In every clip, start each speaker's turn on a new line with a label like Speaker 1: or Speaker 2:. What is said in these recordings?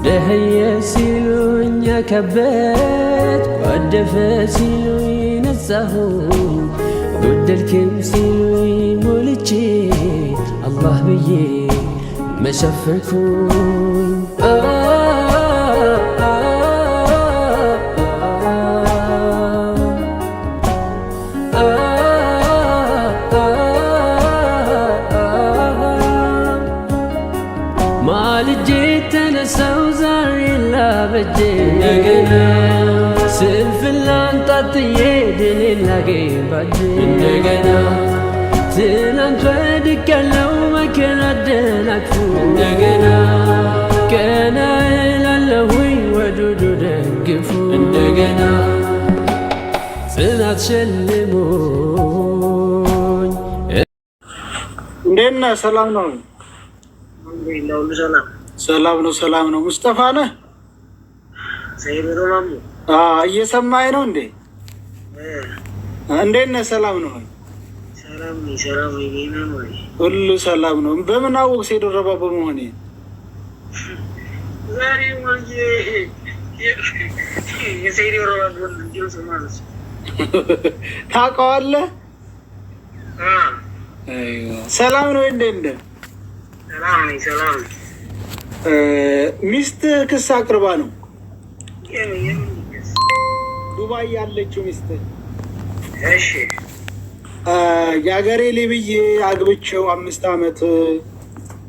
Speaker 1: ደህየ ሲሉኝ ያከበት ጓደፈ ሲሉኝ ነጻሁ ጎደልክም ሲሉኝ ሞልቼ አላህ ብዬ መሸፈንኩኝ። ማልጄ ተነሳው ዛሬ ላበጄ እንደገና ስንፍናን ጣጥዬ ድሌን ላገኝ ባጄ እንደገና ትናንት ወድቄያለሁ መከራ አደናቅፎ እንደገና ቀና እላለሁኝ ወዱዱ ደግፎ እንደገና ጽናት ሸልሞኝ።
Speaker 2: እንዴት ነህ? ሰላም ነው?
Speaker 3: ሁሉ ሰላም።
Speaker 2: ሰላም ነው፣ ሰላም ነው። ሙስጠፋ ነህ?
Speaker 3: ሰይድ ነው ማሙ።
Speaker 2: እየሰማኸኝ ነው እንዴ? እንዴት ነህ? ሰላም ነው?
Speaker 3: ሰላም ነኝ፣ ሰላም ነኝ። ደህና ነው ወይ?
Speaker 2: ሁሉ ሰላም ነው። በምን አወቅ ሴዶ ረባ በመሆኔ?
Speaker 3: ዛሬ ወልጄ የሰይድ ረባ ድምፅ ማለት
Speaker 2: ታውቀዋለህ? ሰላም ነው እንዴ? እንደ
Speaker 3: ሰላም ነኝ፣ ሰላም ነኝ።
Speaker 2: ሚስት ክስ አቅርባ ነው። ዱባይ ያለችው ሚስት።
Speaker 3: እሺ።
Speaker 2: የሀገሬ ሌብዬ አግብቼው 5 ዓመት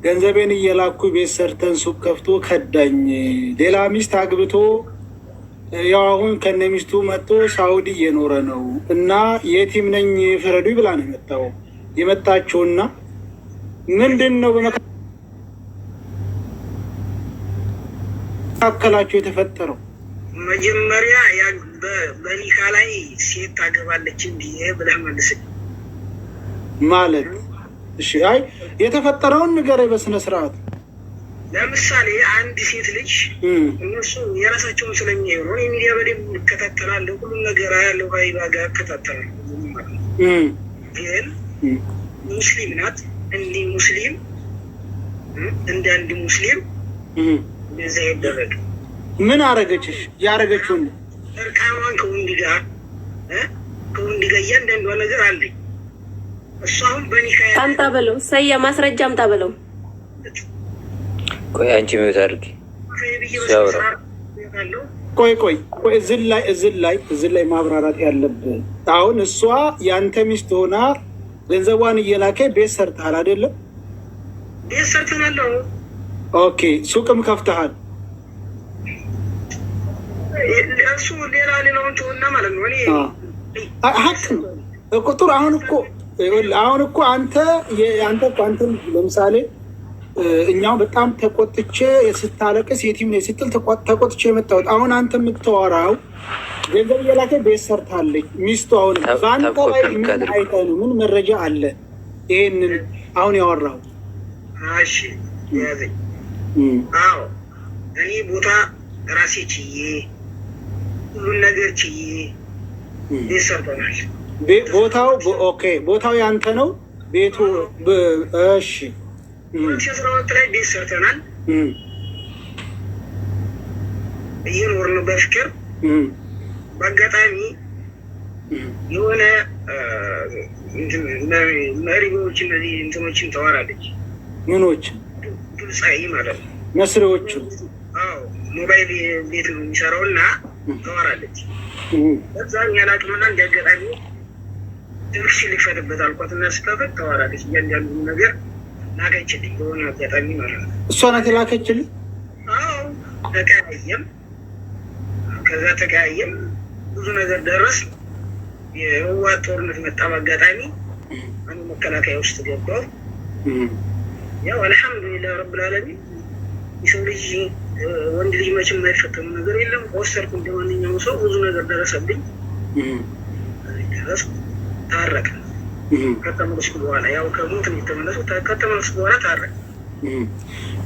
Speaker 2: ገንዘቤን እየላኩ ቤት ሰርተን ሱቅ ከፍቶ ከዳኝ። ሌላ ሚስት አግብቶ ያው አሁን ከነ ሚስቱ መጥቶ ሳውዲ እየኖረ ነው እና የቲም ነኝ ፍረዱ ብላ ነው የመጣችውና ምንድን ነው በመካከላቸው የተፈጠረው?
Speaker 3: መጀመሪያ በኒካ ላይ ሴት ታገባለች እንዲህ ብለህ መልስ።
Speaker 2: ማለት እሺ፣ አይ የተፈጠረውን ንገረኝ በስነ ስርዓት።
Speaker 3: ለምሳሌ አንድ ሴት ልጅ እነሱ የራሳቸውን ስለሚያዩ ነው። እኔ ሚዲያ በደንብ እከታተላለሁ፣ ሁሉም ነገር አያለሁ፣ ሀይባ ጋር እከታተላለሁ ማለት ነው። ግን ሙስሊም ናት። እንዲህ ሙስሊም እንደ አንድ ሙስሊም እንደዛ ይደረግ።
Speaker 2: ምን አረገችሽ? ያረገችውን
Speaker 3: እርቃኗን ከወንድ ጋር እያንዳንዷ ነገር አለኝ። እሱ አሁን በኒካ
Speaker 4: አምጣ በለው ሰያ ማስረጃ አምጣ በለው።
Speaker 5: ቆይ አንቺ mute አድርጊ።
Speaker 2: ቆይ ቆይ ቆይ፣ እዚህ ላይ ማብራራት ያለብህ አሁን እሷ የአንተ ሚስት ሆና ገንዘቧን እየላከ ቤት ሰርተሃል አይደለም?
Speaker 3: ቤት ሰርተናል።
Speaker 2: Okay፣ ሱቅም ከፍተሃል።
Speaker 3: እሱ ሌላ ሌላውን ተወና ማለት ነው። እኔ
Speaker 2: ሀቅ ነው እኮ ጥሩ። አሁን እኮ አንተ ለምሳሌ እኛው በጣም ተቆጥቼ ስታለቅስ የቲም ነኝ ስትል ተቆጥቼ የመጣሁት አሁን አንተ የምታወራው ገንዘብ እየላከ ቤት ሰርታለች ሚስቱ። አሁን በአንተ ላይ ምን አይተህ ነው? ምን መረጃ አለ? ይሄንን አሁን ያወራው።
Speaker 3: እሺ ያዘኝ። አዎ እኔ ቦታ ራሴ ችዬ ሁሉን ነገር ችዬ ቤት ሰርተናል።
Speaker 2: ቦታው okay፣ ቦታው ያንተ ነው ቤቱ። እሺ።
Speaker 3: 2012 ላይ ቤት ሰርተናል። እየኖርን በፍቅር በአጋጣሚ የሆነ መሪዎች እነዚህ እንትኖችን ተዋራለች።
Speaker 2: ምኖች?
Speaker 3: ግብፃዊ ማለት ነው።
Speaker 2: መስሪዎቹ።
Speaker 3: አዎ፣ ሞባይል ቤት ነው የሚሰራው እና ተዋራለች። በዛ ያላቅምና እንደ አጋጣሚ ትንሽ ልክፈትበት አልኳት እና ስከፍት ተዋራለች። እያንዳንዱ ነገር ላከችልኝ በሆነ አጋጣሚ ማለት ነው።
Speaker 2: እሷ ናት የላከችልኝ።
Speaker 3: አዎ፣ ተቀያየም። ከዛ ተቀያየም፣ ብዙ ነገር ደረስ። የህወሓት ጦርነት መጣ። በአጋጣሚ እኔ መከላከያ ውስጥ ገባሁ። ያው አልሐምዱሊላህ ረብል ዓለሚን የሰው ልጅ ወንድ ልጅ መቼም የማይፈተኑ ነገር የለም። ወሰድኩ እንደ ማንኛውም ሰው ብዙ ነገር ደረሰብኝ። ደረስኩ፣ ታረቅ። ከተመለስኩ በኋላ ያው ከሞት የተመለሱ ከተመለስኩ በኋላ ታረቅ።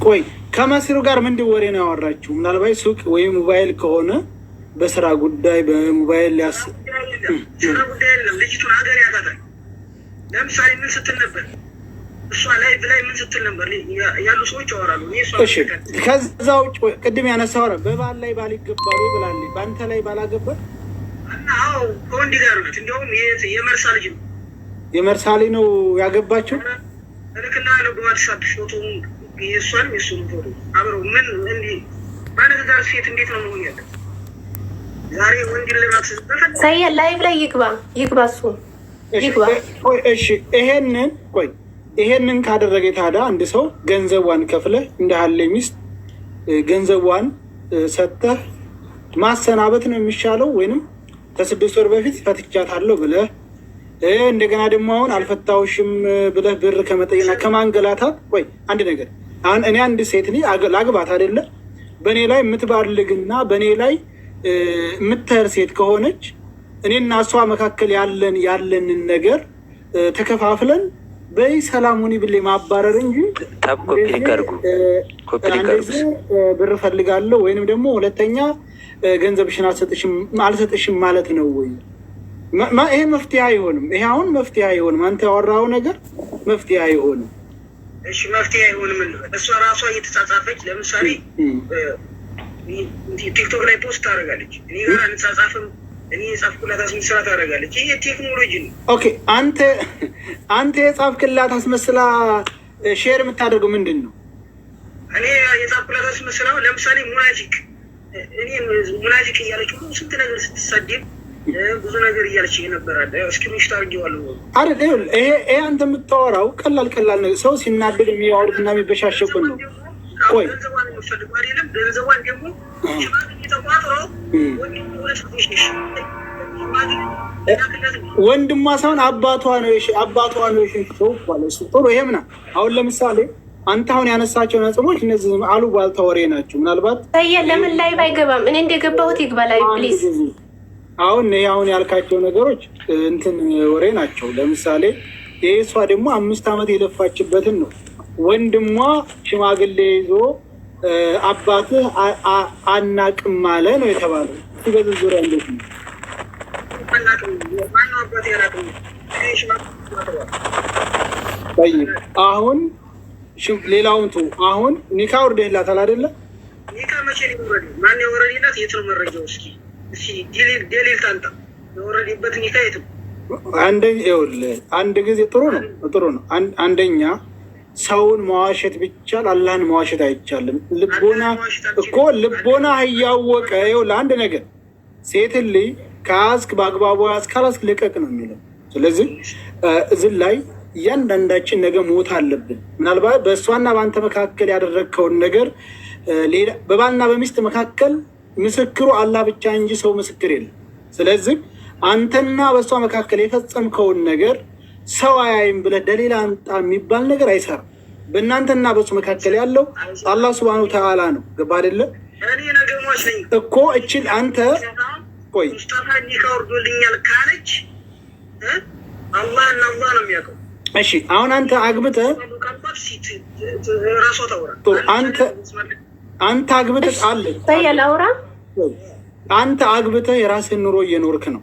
Speaker 2: ቆይ ከመሲሩ ጋር ምንድን ወሬ ነው ያወራችሁ? ምናልባት ሱቅ ወይም ሞባይል ከሆነ በስራ ጉዳይ በሞባይል ሊያስ
Speaker 3: ስራ ጉዳይ የለም። ልጅቱን ሀገር ያውቃታል። ለምሳሌ ምን ስትል ነበር? እሷ ላይ ብላይ ምን ስትል ነበር ያሉ ሰዎች ያወራሉ።
Speaker 2: እሺ ከዛ ውጭ ቅድም ያነሳው በባል ላይ ባል ይገባሉ ብላለች። በአንተ ላይ ባላገባ
Speaker 3: እና አዎ ከወንድ ጋር ናት። እንዲያውም የመርሳ ልጅ ነው፣
Speaker 2: የመርሳ ልጅ ነው ያገባችው።
Speaker 3: ልክና ነው በዋትሳፕ ፎቶ የእሷንም የእሱን ፎቶ አብረው ምን እንዲህ ባለትዳር ሴት እንዴት ነው መሆን ያለ? ዛሬ ወንድ ለማክስ
Speaker 4: ሰየ live ላይ ይግባ ይግባ እሱ ይግባ።
Speaker 2: እሺ ይሄንን ቆይ ይሄንን ካደረገ ታዲያ አንድ ሰው ገንዘቧን ከፍለህ እንደ ሀሌ ሚስት ገንዘቧን ሰጥተህ ማሰናበት ነው የሚሻለው፣ ወይንም ከ6 ወር በፊት ፈትቻታለሁ ብለህ እንደገና ደግሞ አሁን አልፈታሁሽም ብለህ ብር ከመጠየቅና ከማንገላታት። ቆይ አንድ ነገር አሁን እኔ አንድ ሴት ላግባት አይደለ በእኔ ላይ የምትባልግና በእኔ ላይ የምትሄድ ሴት ከሆነች እኔና እሷ መካከል ያለንን ነገር ተከፋፍለን በይ ሰላም ሁኒ ብሌ ማባረር እንጂ ብር ፈልጋለሁ ወይንም ደግሞ ሁለተኛ ገንዘብሽን አልሰጥሽም ማለት ነው ወይ? ይሄ መፍትሄ አይሆንም። ይሄ አሁን መፍትሄ አይሆንም። አንተ ያወራኸው ነገር መፍትሄ አይሆንም።
Speaker 3: እሺ መፍትሄ አይሆንም። እሷ ራሷ እየተጻጻፈች ለምሳሌ ቲክቶክ ላይ post ታደርጋለች። እኔ ጋር አንጻጻፍም፣ እኔ የጻፍኩላት አስመስላ ታደርጋለች። ይሄ ቴክኖሎጂ ነው።
Speaker 2: Okay አንተ የጻፍክላት አስመስላ share የምታደርገው ምንድን ነው?
Speaker 3: እኔ የጻፍኩላት አስመስላ ለምሳሌ ሙናፊቅ፣ እኔ ሙናፊቅ እያለች ሁሉ ስንት ነገር ስትሳደብ ብዙ ነገር እያለች ነበራለ። Screenshot አድርጌዋለሁ።
Speaker 2: አይደል? ይሄ አንተ የምታወራው ቀላል ቀላል ነገር ሰው ሲናደድ የሚያወሩትና የሚበሻሸቁን ነው። ቆይ
Speaker 3: ገንዘቧን የምፈልገው አይደለም። ገንዘቧን ደግሞ ሽማግሌ ተቋጥሮ
Speaker 2: ወንድሟ ሳይሆን አባቷ ነው አባቷ ነው የሸሸው ይባላል። እሱ ጥሩ ይሄ ምና አሁን ለምሳሌ አንተ አሁን ያነሳቸው ነጥቦች እነዚህ አሉባልታ ወሬ ናቸው። ምናልባት
Speaker 4: ለምን live አይገባም? እኔ እንደገባሁት ይግባ live please።
Speaker 2: አሁን ይሄ አሁን ያልካቸው ነገሮች እንትን ወሬ ናቸው። ለምሳሌ ይሄ እሷ ደግሞ 5 ዓመት የለፋችበትን ነው። ወንድሟ ሽማግሌ ይዞ አባትህ አናቅም አለ ነው የተባለው። በዚህ ዙሪያ እንዴት ነው? አሁን ሌላውን ተው። አሁን ኒካ ወርደህላታል አይደለ?
Speaker 3: ኒካ መቼ ነው የወረደው? ማን የወረደላት? የት ነው መረጃው? እስኪ ደሊል ታንጣ። የወረደበት ኒካ የት ነው?
Speaker 2: አንድ ጊዜ ጥሩ ነው ጥሩ ነው። አንደኛ ሰውን መዋሸት ቢቻል አላህን መዋሸት አይቻልም። ልቦና እኮ ልቦና እያወቀ ይኸውልህ፣ አንድ ነገር ሴት ልጅ ከያዝክ በአግባቡ ያዝ፣ ካላዝክ ልቀቅ ነው የሚለው። ስለዚህ እዚህ ላይ እያንዳንዳችን ነገ ሞት አለብን። ምናልባት በእሷና በአንተ መካከል ያደረግከውን ነገር በባልና በሚስት መካከል ምስክሩ አላህ ብቻ እንጂ ሰው ምስክር የለም። ስለዚህ አንተና በእሷ መካከል የፈጸምከውን ነገር ሰው አያይም ብለህ ደሊል አምጣ የሚባል ነገር አይሰራም። በእናንተና በእሱ መካከል ያለው አላህ ሱብሃነሁ ወተዓላ ነው። ገባ አይደለ እኮ እችል አንተ ቆይ
Speaker 3: ሙስጠፋ ኒካ ወርዶልኛል ካለች አላህና አላህ ነው የሚያውቀው።
Speaker 2: እሺ አሁን አንተ አግብተህ አንተ አግብተህ አለ አንተ አግብተህ የራስህን ኑሮ እየኖርክ ነው።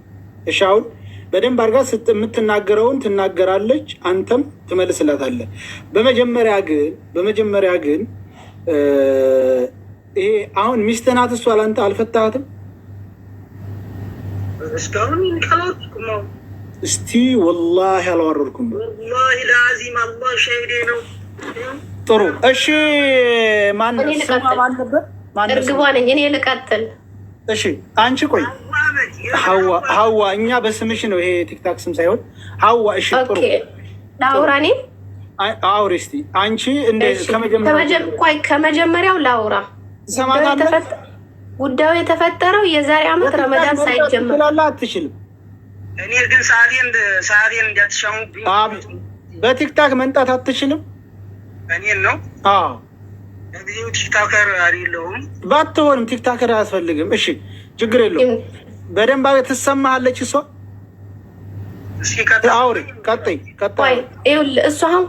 Speaker 2: እሺ አሁን በደንብ አድርጋ የምትናገረውን ትናገራለች፣ አንተም ትመልስላታለህ። በመጀመሪያ ግን ይሄ አሁን ሚስትህ ናት እሷ ለአንተ አልፈታሃትም?
Speaker 3: እስካሁን አላወረድኩም።
Speaker 2: እስቲ ወላሂ አላወረድኩም።
Speaker 3: ወላሂ ለአዚም አላህ ሻሂዴ ነው።
Speaker 2: ጥሩ እሺ። ማን ነበር?
Speaker 4: እርግቧ ነኝ እኔ ልቀጥል።
Speaker 2: እሺ አንቺ ቆይ ሀዋ፣ እኛ በስምሽ ነው ይሄ ቲክታክ ስም ሳይሆን ሀዋ። እሺ ጥሩ
Speaker 4: ላውራ። እኔ
Speaker 2: አውሪ እስቲ አንቺ
Speaker 4: ከመጀመሪያው ላውራ። ጉዳዩ የተፈጠረው የዛሬ ዓመት ረመዳን ሳይጀመር
Speaker 2: ትችላለህ አትችልም?
Speaker 3: እኔ ግን ሰዓቴን እንዳትሻሙ።
Speaker 2: በቲክታክ መንጣት አትችልም።
Speaker 3: እኔን ነው?
Speaker 2: አዎ
Speaker 3: ለጊዜው TikToker አይደለሁም።
Speaker 2: ባትሆንም TikToker አያስፈልግም። እሺ ችግር የለውም። በደንብ ትሰማሃለች እሷ። አውሪ፣ ቀጥይ ቀጥይ።
Speaker 4: እሱ አሁን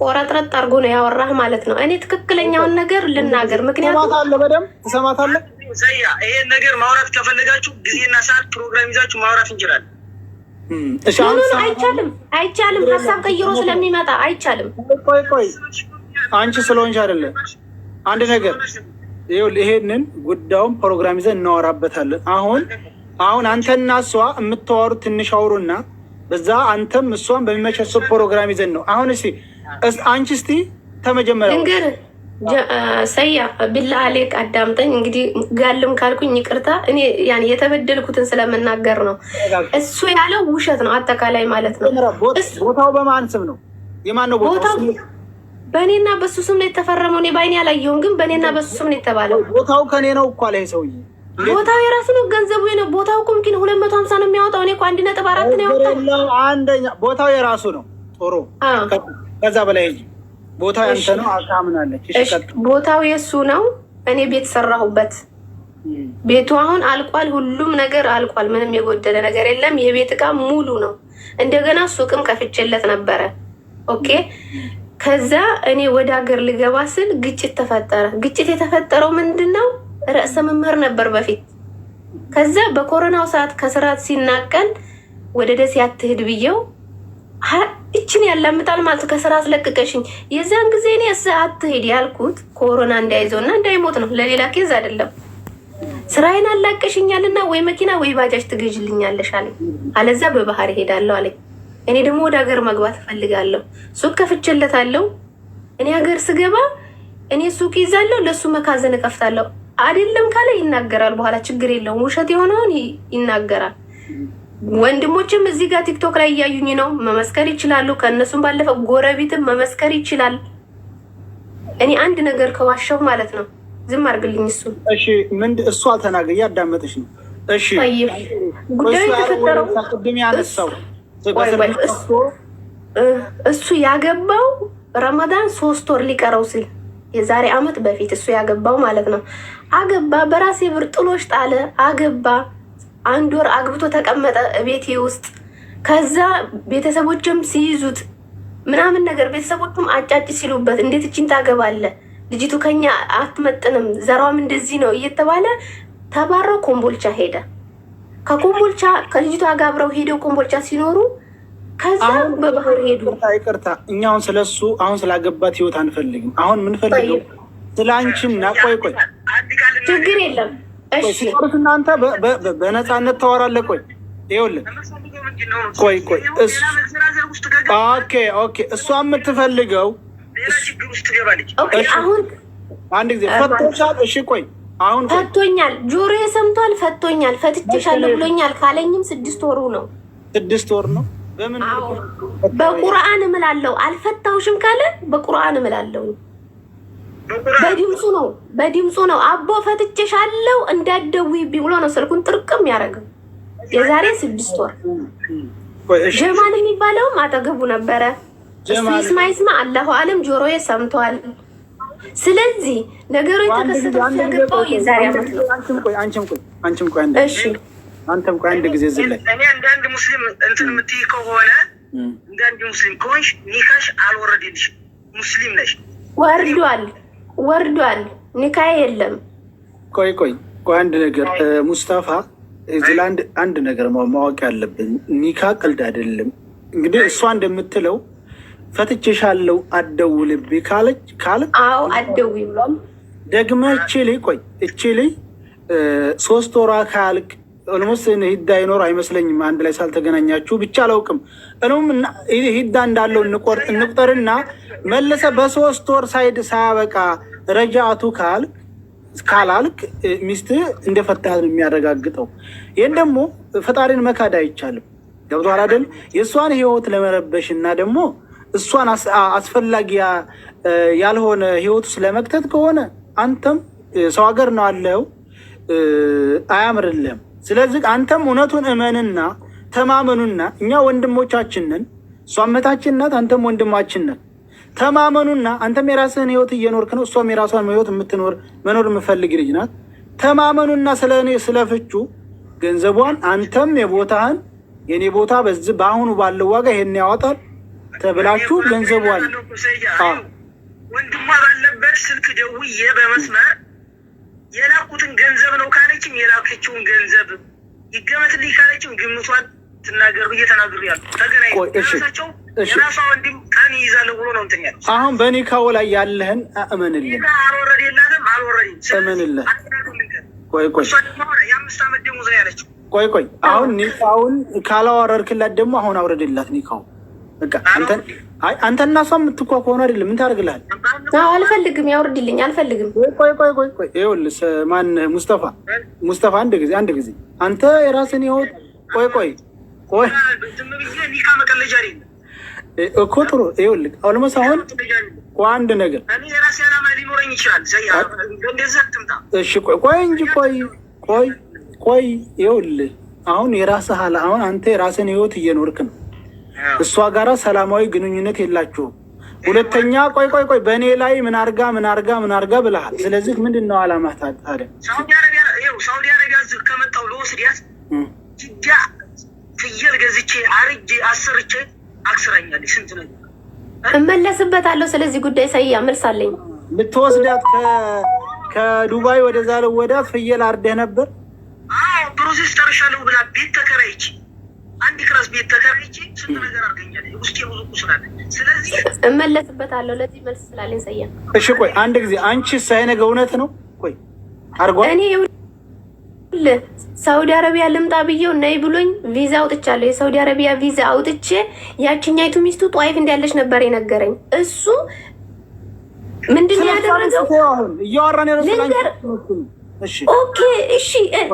Speaker 4: ቆረጥረጥ አድርጎ ነው ያወራህ ማለት ነው። እኔ ትክክለኛውን ነገር ልናገር፣ ምክንያቱም
Speaker 2: ትሰማታለህ፣ በደንብ ትሰማታለህ።
Speaker 3: ይሄን ነገር ማውራት ከፈለጋችሁ ጊዜና ሰዓት ፕሮግራም ይዛችሁ ማውራት እንችላለን።
Speaker 2: እሺ
Speaker 4: No
Speaker 2: አሁን
Speaker 4: No አይቻልም፣ አይቻልም። ሀሳብ ቀይሮ ስለሚመጣ አይቻልም።
Speaker 2: ቆይ ቆይ፣ አንቺ ስለሆንሽ አይደለም። አንድ ነገር ይኸውልህ፣ ይሄንን ጉዳዩን ፕሮግራም ይዘን እናወራበታለን። አሁን አንተና እሷ የምታወሩት ትንሽ አውሩና በዛ አንተም እሷን በሚመቻቸው ፕሮግራም ይዘን ነው። አሁን እስኪ አንቺ እስቲ ተመጀመሪያው
Speaker 4: ልንገርህ ሰያ بالله عليك አዳምጠኝ። እንግዲህ ጋልም ካልኩኝ ይቅርታ። እኔ ያን የተበደልኩትን ስለምናገር ነው። እሱ ያለው ውሸት ነው አጠቃላይ ማለት ነው።
Speaker 2: ቦታው በማን ስም ነው? የማን ነው ቦታው?
Speaker 4: በእኔና በሱ ስም ነው የተፈረመው። እኔ በአይኔ ያላየሁም፣ ግን በእኔና በሱ ስም ነው የተባለው።
Speaker 2: ቦታው ከኔ ነው እኮ አለ ይሄ ሰውዬ።
Speaker 4: ቦታው የራሱ ነው፣ ገንዘቡ ነው። ቦታው እኮ ምኪን 250 ነው የሚያወጣው። እኔ እኮ 1.4 ነው ያወጣው።
Speaker 2: አንደኛ ቦታው የራሱ ነው። ጥሩ። ከዛ በላይ ቦታው ያንተ ነው አምናለች።
Speaker 4: ቦታው የእሱ ነው። እኔ ቤት ሰራሁበት። ቤቱ አሁን አልቋል። ሁሉም ነገር አልቋል። ምንም የጎደለ ነገር የለም። የቤት እቃ ሙሉ ነው። እንደገና ሱቅም ከፍቼለት ነበረ። Okay። ከዛ እኔ ወደ ሀገር ልገባ ስል ግጭት ተፈጠረ። ግጭት የተፈጠረው ምንድን ነው? ርዕሰ መምህር ነበር በፊት። ከዛ በኮሮናው ሰዓት ከስራ ሲናቀል ወደ ደሴ አትሂድ ብየው እችን ያላምጣል ማለት ከስራ አስለቅቀሽኝ። የዛን ጊዜ እኔ አትሂድ ያልኩት ኮሮና እንዳይዘው እና እንዳይሞት ነው፣ ለሌላ case አይደለም። ስራዬን አላቀሽኛልና ወይ መኪና ወይ ባጃጅ ትገዥልኛለሽ አለኝ። አለዛ በባህር እሄዳለሁ አለኝ። እኔ ደግሞ ወደ ሀገር መግባት እፈልጋለሁ። ሱቅ ከፍቼለታለሁ። እኔ ሀገር ስገባ እኔ ሱቅ ይዛለሁ፣ ለእሱ መካዘን እከፍታለሁ። አይደለም ካለ ይናገራል። በኋላ ችግር የለውም። ውሸት የሆነውን ይናገራል። ወንድሞችም እዚህ ጋር ቲክቶክ ላይ እያዩኝ ነው፣ መመስከር ይችላሉ። ከእነሱም ባለፈ ጎረቤትም መመስከር ይችላል። እኔ አንድ ነገር ከዋሸሁ ማለት ነው ዝም አድርግልኝ። እሱ
Speaker 2: እሺ፣ ምንድን እሱ አልተናገ እያዳመጠች ነው። እሺ፣
Speaker 4: ጉዳዩ የተፈጠረው
Speaker 2: ቅድም ያነሳው
Speaker 4: እሱ ያገባው ረመዳን 3 ወር ሊቀረው ሲል የዛሬ አመት በፊት እሱ ያገባው ማለት ነው። አገባ፣ በራሴ ብር ጥሎሽ ጣለ። አገባ፣ 1 ወር አግብቶ ተቀመጠ ቤቴ ውስጥ። ከዛ ቤተሰቦችም ሲይዙት ምናምን ነገር ቤተሰቦቹም አጫጭ ሲሉበት እንዴት እችን ታገባለህ? ልጅቱ ከኛ አትመጥንም፣ ዘሯም እንደዚህ ነው እየተባለ ተባረው ኮምቦልቻ ሄደ። ከኮምቦልቻ ከልጅቷ ጋር አብረው ሄደው ኮምቦልቻ ሲኖሩ ከዛ በባህር ሄዱ።
Speaker 2: ይቅርታ፣ እኛ አሁን ስለሱ አሁን ስላገባት ህይወት አንፈልግም። አሁን የምንፈልገው ስለ አንቺና ቆይ ቆይ፣
Speaker 4: ችግር የለም እሺ፣
Speaker 2: እናንተ በነፃነት ታወራለህ። ቆይ ይኸውልህ፣ ቆይ ቆይ፣ okay okay፣ እሷ የምትፈልገው
Speaker 4: አሁን
Speaker 2: አንድ ጊዜ ፈቶሻል። እሺ ቆይ አሁን
Speaker 4: ፈቶኛል፣ ጆሮዬ ሰምቷል። ፈቶኛል፣ ፈትቼሻለሁ ብሎኛል ካለኝም 6 ወሩ ነው።
Speaker 2: 6 ወር ነው። በምን
Speaker 4: በቁርአን እምላለሁ። አልፈታሁሽም ካለ በቁርአን እምላለሁ። በድምፁ ነው፣ በድምፁ ነው። አቦ ፈትቼሻለሁ እንዳትደውይብኝ ብሎ ነው ስልኩን ጥርቅም ያደረገው። የዛሬ 6 ወር ጀማል የሚባለውም አጠገቡ ነበረ። እሱ ይስማ ይስማ፣ አላሁ አለም፣ ጆሮዬ ሰምቷል። ስለዚህ ነገሩ የተከሰተው ያገባው የዛሬ አመት ነው።
Speaker 2: አንቺም ቆይ አንቺም ቆይ
Speaker 4: እሺ
Speaker 2: አንተም ቆይ አንድ ጊዜ እዚህ ላይ
Speaker 3: እኔ አንዳንድ ሙስሊም እንትን የምትይ ከሆነ አንዳንድ ሙስሊም ከሆንሽ ኒካሽ አልወረደልሽም። ሙስሊም ነሽ።
Speaker 4: ወርዷል፣ ወርዷል። ኒካ የለም።
Speaker 2: ቆይ ቆይ ቆይ አንድ ነገር ሙስጠፋ፣ እዚህ ላይ አንድ ነገር ማወቅ ያለብን ኒካ ቀልድ አይደለም። እንግዲህ እሷ እንደምትለው ፈትቼሻለሁ አትደውልብኝ ካለች ካለ
Speaker 4: አዎ አትደውይ ብሏል።
Speaker 2: ደግመህ እቺ ልጅ ቆይ እቺ ልጅ 3 ወሯ ካልቅ almost ሂዳ ይኖር አይመስለኝም። አንድ ላይ ሳልተገናኛችሁ ብቻ አላውቅም። እኔም ሂዳ እንዳለው እንቁጠርና መለሰ በ3 ወር ሳይድ ሳያበቃ ረጃቱ ካላልክ ሚስትህ እንደፈታህ ነው የሚያረጋግጠው። ይህን ደግሞ ፈጣሪን መካድ አይቻልም። ገብቶሃል አይደል? የእሷን ህይወት ለመረበሽ እና ደግሞ እሷን አስፈላጊ ያልሆነ ህይወት ውስጥ ለመክተት ከሆነ አንተም ሰው ሀገር ነው አለው አያምርልህም። ስለዚህ አንተም እውነቱን እመንና ተማመኑና እኛ ወንድሞቻችንን እሷም እህታችን ናት፣ አንተም ወንድማችን ነህ። ተማመኑና አንተም የራስህን ህይወት እየኖርክ ነው፣ እሷም የራሷን ህይወት የምትኖር መኖር የምፈልግ ልጅ ናት። ተማመኑና ስለ እኔ ስለ ፍቹ ገንዘቧን አንተም የቦታህን የኔ ቦታ በዚህ በአሁኑ ባለው ዋጋ ይሄን ያወጣል ተብላችሁ ገንዘቧን
Speaker 3: ወንድሟ ባለበት ስልክ ደውዬ በመስመር የላኩትን ገንዘብ ነው ካለችም የላከችውን ገንዘብ ይገመትልኝ ካለችም ግምቷን ትናገር ብዬ ተናግሬያለሁ። ተገናኝተው የራሷ ወንድም ቀን ይይዛለሁ ብሎ ነው እንትን ያለው።
Speaker 2: አሁን በኒካው ላይ ያለህን እመንልን።
Speaker 3: አልወረደላትም፣ አልወረደም።
Speaker 2: እመንልህ። ቆይ ቆይ፣
Speaker 3: የ5 ዓመት ደሞዝ ነው ያለችው።
Speaker 2: ቆይ ቆይ፣ አሁን ኒካውን ካላወረድክላት ደግሞ አሁን አውረድላት ኒካው። በቃ አንተና እሷ የምትኳ ከሆነ አይደለም ምን ታደርግልሃል?
Speaker 4: አልፈልግም፣ ያውርድልኝ፣ አልፈልግም።
Speaker 2: ቆይ ቆይ ቆይ ቆይ፣ ይኸውልህ ማን ሙስጠፋ፣ ሙስጠፋ፣ አንድ ጊዜ አንድ ጊዜ፣ አንተ የራስን ህይወት፣ ቆይ ቆይ ቆይ እኮ ጥሩ፣ ይኸውልህ almost አሁን አንድ ነገር፣ እሺ ቆይ ቆይ እንጂ፣ ቆይ ቆይ ቆይ፣ ይኸውልህ አሁን የራስህ አሁን አንተ የራስህን ህይወት እየኖርክ ነው። እሷ ጋራ ሰላማዊ ግንኙነት የላችሁም። ሁለተኛ ቆይ ቆይ ቆይ፣ በእኔ ላይ ምን አርጋ ምን አርጋ ምን አርጋ ብለሃል። ስለዚህ ምንድን ነው አላማህ ታዲያ?
Speaker 3: ሳውዲ አረቢያ እዚህ ከመጣሁ ልወስዳት ጅዳ ፍየል ገዝቼ አርጄ አሰርቼ አክስራኛለች። ስንት ነገር
Speaker 4: እመለስበታለሁ። ስለዚህ ጉዳይ ሰያ መልስ አለኝ።
Speaker 2: ልትወስዳት ከዱባይ ወደዛ ልወዳት ፍየል አርደህ ነበር?
Speaker 3: አዎ፣ process ጨርሻለሁ ብላ ቤት ተከራይቼ፣ አንድ class ቤት ተከራይቼ ስንት ነገር አድርገኛለች። ውስጤ ብዙ ቁስል አለ። ስለዚህ
Speaker 4: እመለስበታለሁ። ለዚህ መልስ ስላለኝ ሰያ።
Speaker 2: እሺ ቆይ አንድ ጊዜ፣ አንቺ ሳይነገ እውነት ነው? ቆይ አርጓ
Speaker 4: እኔ ሳውዲ አረቢያ ልምጣ ብዬው ነይ ብሎኝ ቪዛ አውጥቻለሁ። የሳውዲ አረቢያ ቪዛ አውጥቼ ያችኛይቱ ሚስቱ ጧይፍ እንዳለች ነበር የነገረኝ። እሱ ምንድን ነው ያደረገው?
Speaker 2: እያወራን።
Speaker 4: Okay እሺ፣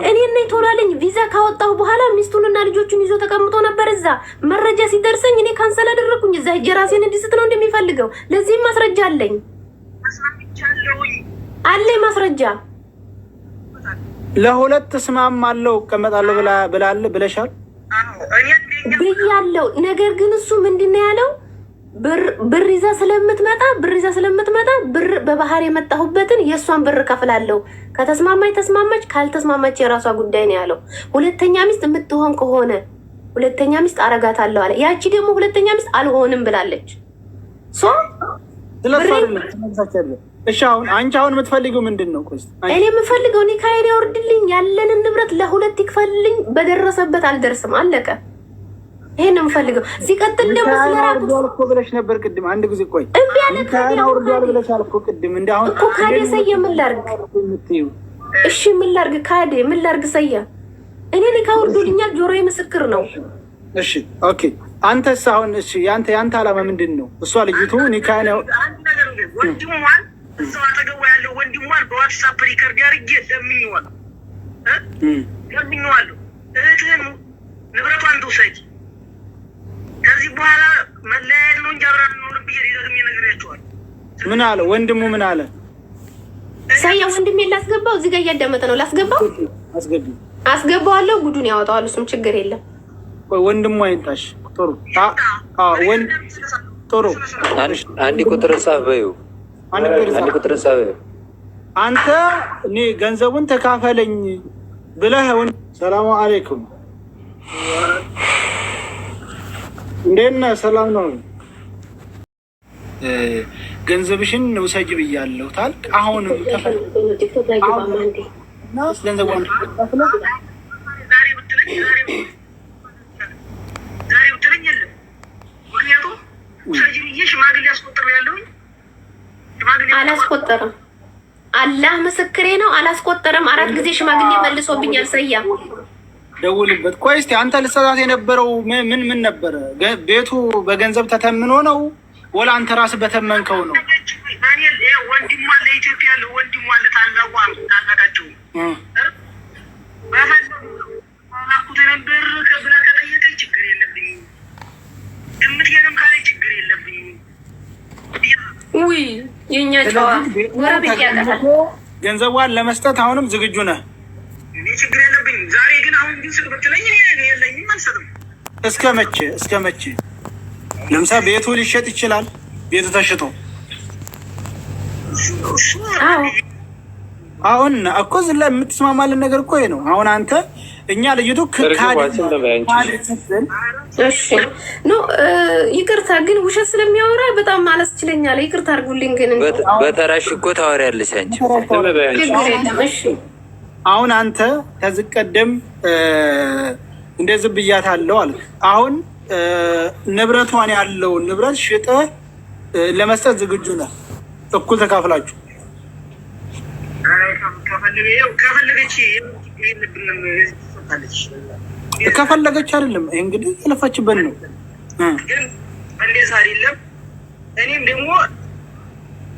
Speaker 4: እኔ ነኝ ቶሎ አለኝ። ቪዛ ካወጣሁ በኋላ ሚስቱንና ልጆቹን ይዞ ተቀምጦ ነበር እዛ። መረጃ ሲደርሰኝ እኔ cancel አደረግኩኝ። እዛ ሄጄ ራሴን እንዲስት ነው እንደሚፈልገው። ለዚህም ማስረጃ አለኝ አለኝ ማስረጃ።
Speaker 2: ለሁለት እስማማለሁ እቀመጣለሁ ብላለ ብለሻል።
Speaker 4: ብያለሁ። ነገር ግን እሱ ምንድን ነው ያለው? ብር ይዛ ስለምትመጣ ብር ይዛ ስለምትመጣ ብር በባህር የመጣሁበትን የእሷን ብር ከፍላለሁ። ከተስማማች ተስማማች፣ ካልተስማማች የራሷ ጉዳይ ነው ያለው። ሁለተኛ ሚስት የምትሆን ከሆነ ሁለተኛ ሚስት አረጋታለሁ አለ። ያቺ ደግሞ ሁለተኛ ሚስት አልሆንም ብላለች። So
Speaker 2: እሺ አሁን አንቺ አሁን የምትፈልጊው ምንድን ነው?
Speaker 4: እኔ የምፈልገው ኒካዬን ያወርድልኝ፣ ያለንን ንብረት ለሁለት ይክፈልልኝ። በደረሰበት አልደርስም፣ አለቀ። ይሄን ነው የምፈልገው። ሲቀጥል ደግሞ ስለራቁት
Speaker 2: እኮ ብለሽ ነበር ቅድም። አንድ ጊዜ ቆይ፣
Speaker 4: እምቢ አለ።
Speaker 2: ኒካዬን አውርዷል ብለሻል እኮ ቅድም። እንደ አሁን
Speaker 4: እኮ ካዴ ሰየ፣ ምን ላድርግ? እሺ ምን ላድርግ? ካዴ ምን ላድርግ? ሰየ፣ እኔ ኒካ አውርዶልኛል። ጆሮዬ ምስክር ነው።
Speaker 2: እሺ okay። አንተስ አሁን እሺ፣ ያንተ ዓላማ ምንድን ነው? እሷ ልጅቱ ኒካዬን
Speaker 3: ወንድሟን፣ እዛው አጠገቧ ያለው ወንድሟን በ WhatsApp record አድርጌ ለምኜዋለሁ ለምኜዋለሁ። እህትህን ንብረቷን ትውሰድ፣ ከዚህ በኋላ መለያየት ነው እንጂ አብረን አንኖርም ብዬ ደግሜ ነግሬያቸዋለሁ።
Speaker 2: ምን አለ ወንድሙ? ምን አለ?
Speaker 4: ሰያ ወንድሜ ላስገባው፣ እዚህ ጋር እያዳመጠ ነው። ላስገባው፣
Speaker 2: አስገቢ።
Speaker 4: አስገባዋለሁ። ጉዱን ያወጣዋል። እሱም ችግር የለም።
Speaker 2: ቆይ ወንድሙ አይንጣሽ። ጥሩ ጥሩ።
Speaker 5: አንድ ቁጥር ጻፍ በይው። አንድ ቁጥር ጻፍ በይው።
Speaker 2: አንተ እኔ ገንዘቡን ተካፈለኝ ብለህ። ሰላሙ አለይኩም፣ እንዴት ነህ? ሰላም ነው። ገንዘብሽን ውሰጅ ብያለሁ ታልክ። አሁንም ገንዘቧን
Speaker 3: ዛሬ ብትለኝ የለም። ምክንያቱም ውሰጅ ብዬ ሽማግሌ አስቆጥሬያለሁኝ።
Speaker 4: አላስቆጠረም። አላህ ምስክሬ ነው። አላስቆጠረም። አራት ጊዜ ሽማግሌ መልሶብኛል። ሰያ
Speaker 2: ደውልበት። ቆይ እስኪ አንተ ልትሰጣት የነበረው ምን ምን ነበረ? ቤቱ በገንዘብ ተተምኖ ነው ወላ አንተ ራስህ በተመንከው ነው?
Speaker 3: ወንድሟ ለኢትዮጵያ ወንድሟ ታላቋ ታላቃቸው ላኩትን ብር ብላ ከጠየቀኝ ችግር የለብኝም። ግምቴንም ካለ ችግር የለብኝም።
Speaker 4: ውይ የእኛ ጨዋ ጎረቤት ያውቃታል።
Speaker 2: ገንዘቧን ለመስጠት አሁንም ዝግጁ ነህ?
Speaker 3: እኔ ችግር የለብኝም። ዛሬ ግን አሁን ግን ስጥ ብትለኝ የለኝም፣ አልሰጥም።
Speaker 2: እስከ መቼ እስከ መቼ? ለምሳሌ ቤቱ ሊሸጥ ይችላል። ቤቱ ተሽጦ አሁን እኮ እዚህ ላይ የምትስማማልን ነገር እኮ ይሄ ነው። አሁን አንተ እኛ ልጅቱ
Speaker 4: እሺ no ይቅርታ፣ ግን ውሸት ስለሚያወራ በጣም አላስችለኛል። ይቅርታ አድርጉልኝ። ግን
Speaker 5: በተራሽ እኮ ታወሪያለሽ አንቺ።
Speaker 4: ችግር የለም። እሺ
Speaker 2: አሁን አንተ ከዚህ ቀደም እንደዚህ ብያታለሁ አልክ። አሁን ንብረቷን ያለውን ንብረት ሽጠህ ለመስጠት ዝግጁ ነህ? እኩል ተካፍላችሁ ከፈለገች አይደለም እንግዲህ የለፋችበት ነው።
Speaker 3: ግን እንደዛ አይደለም። እኔም ደግሞ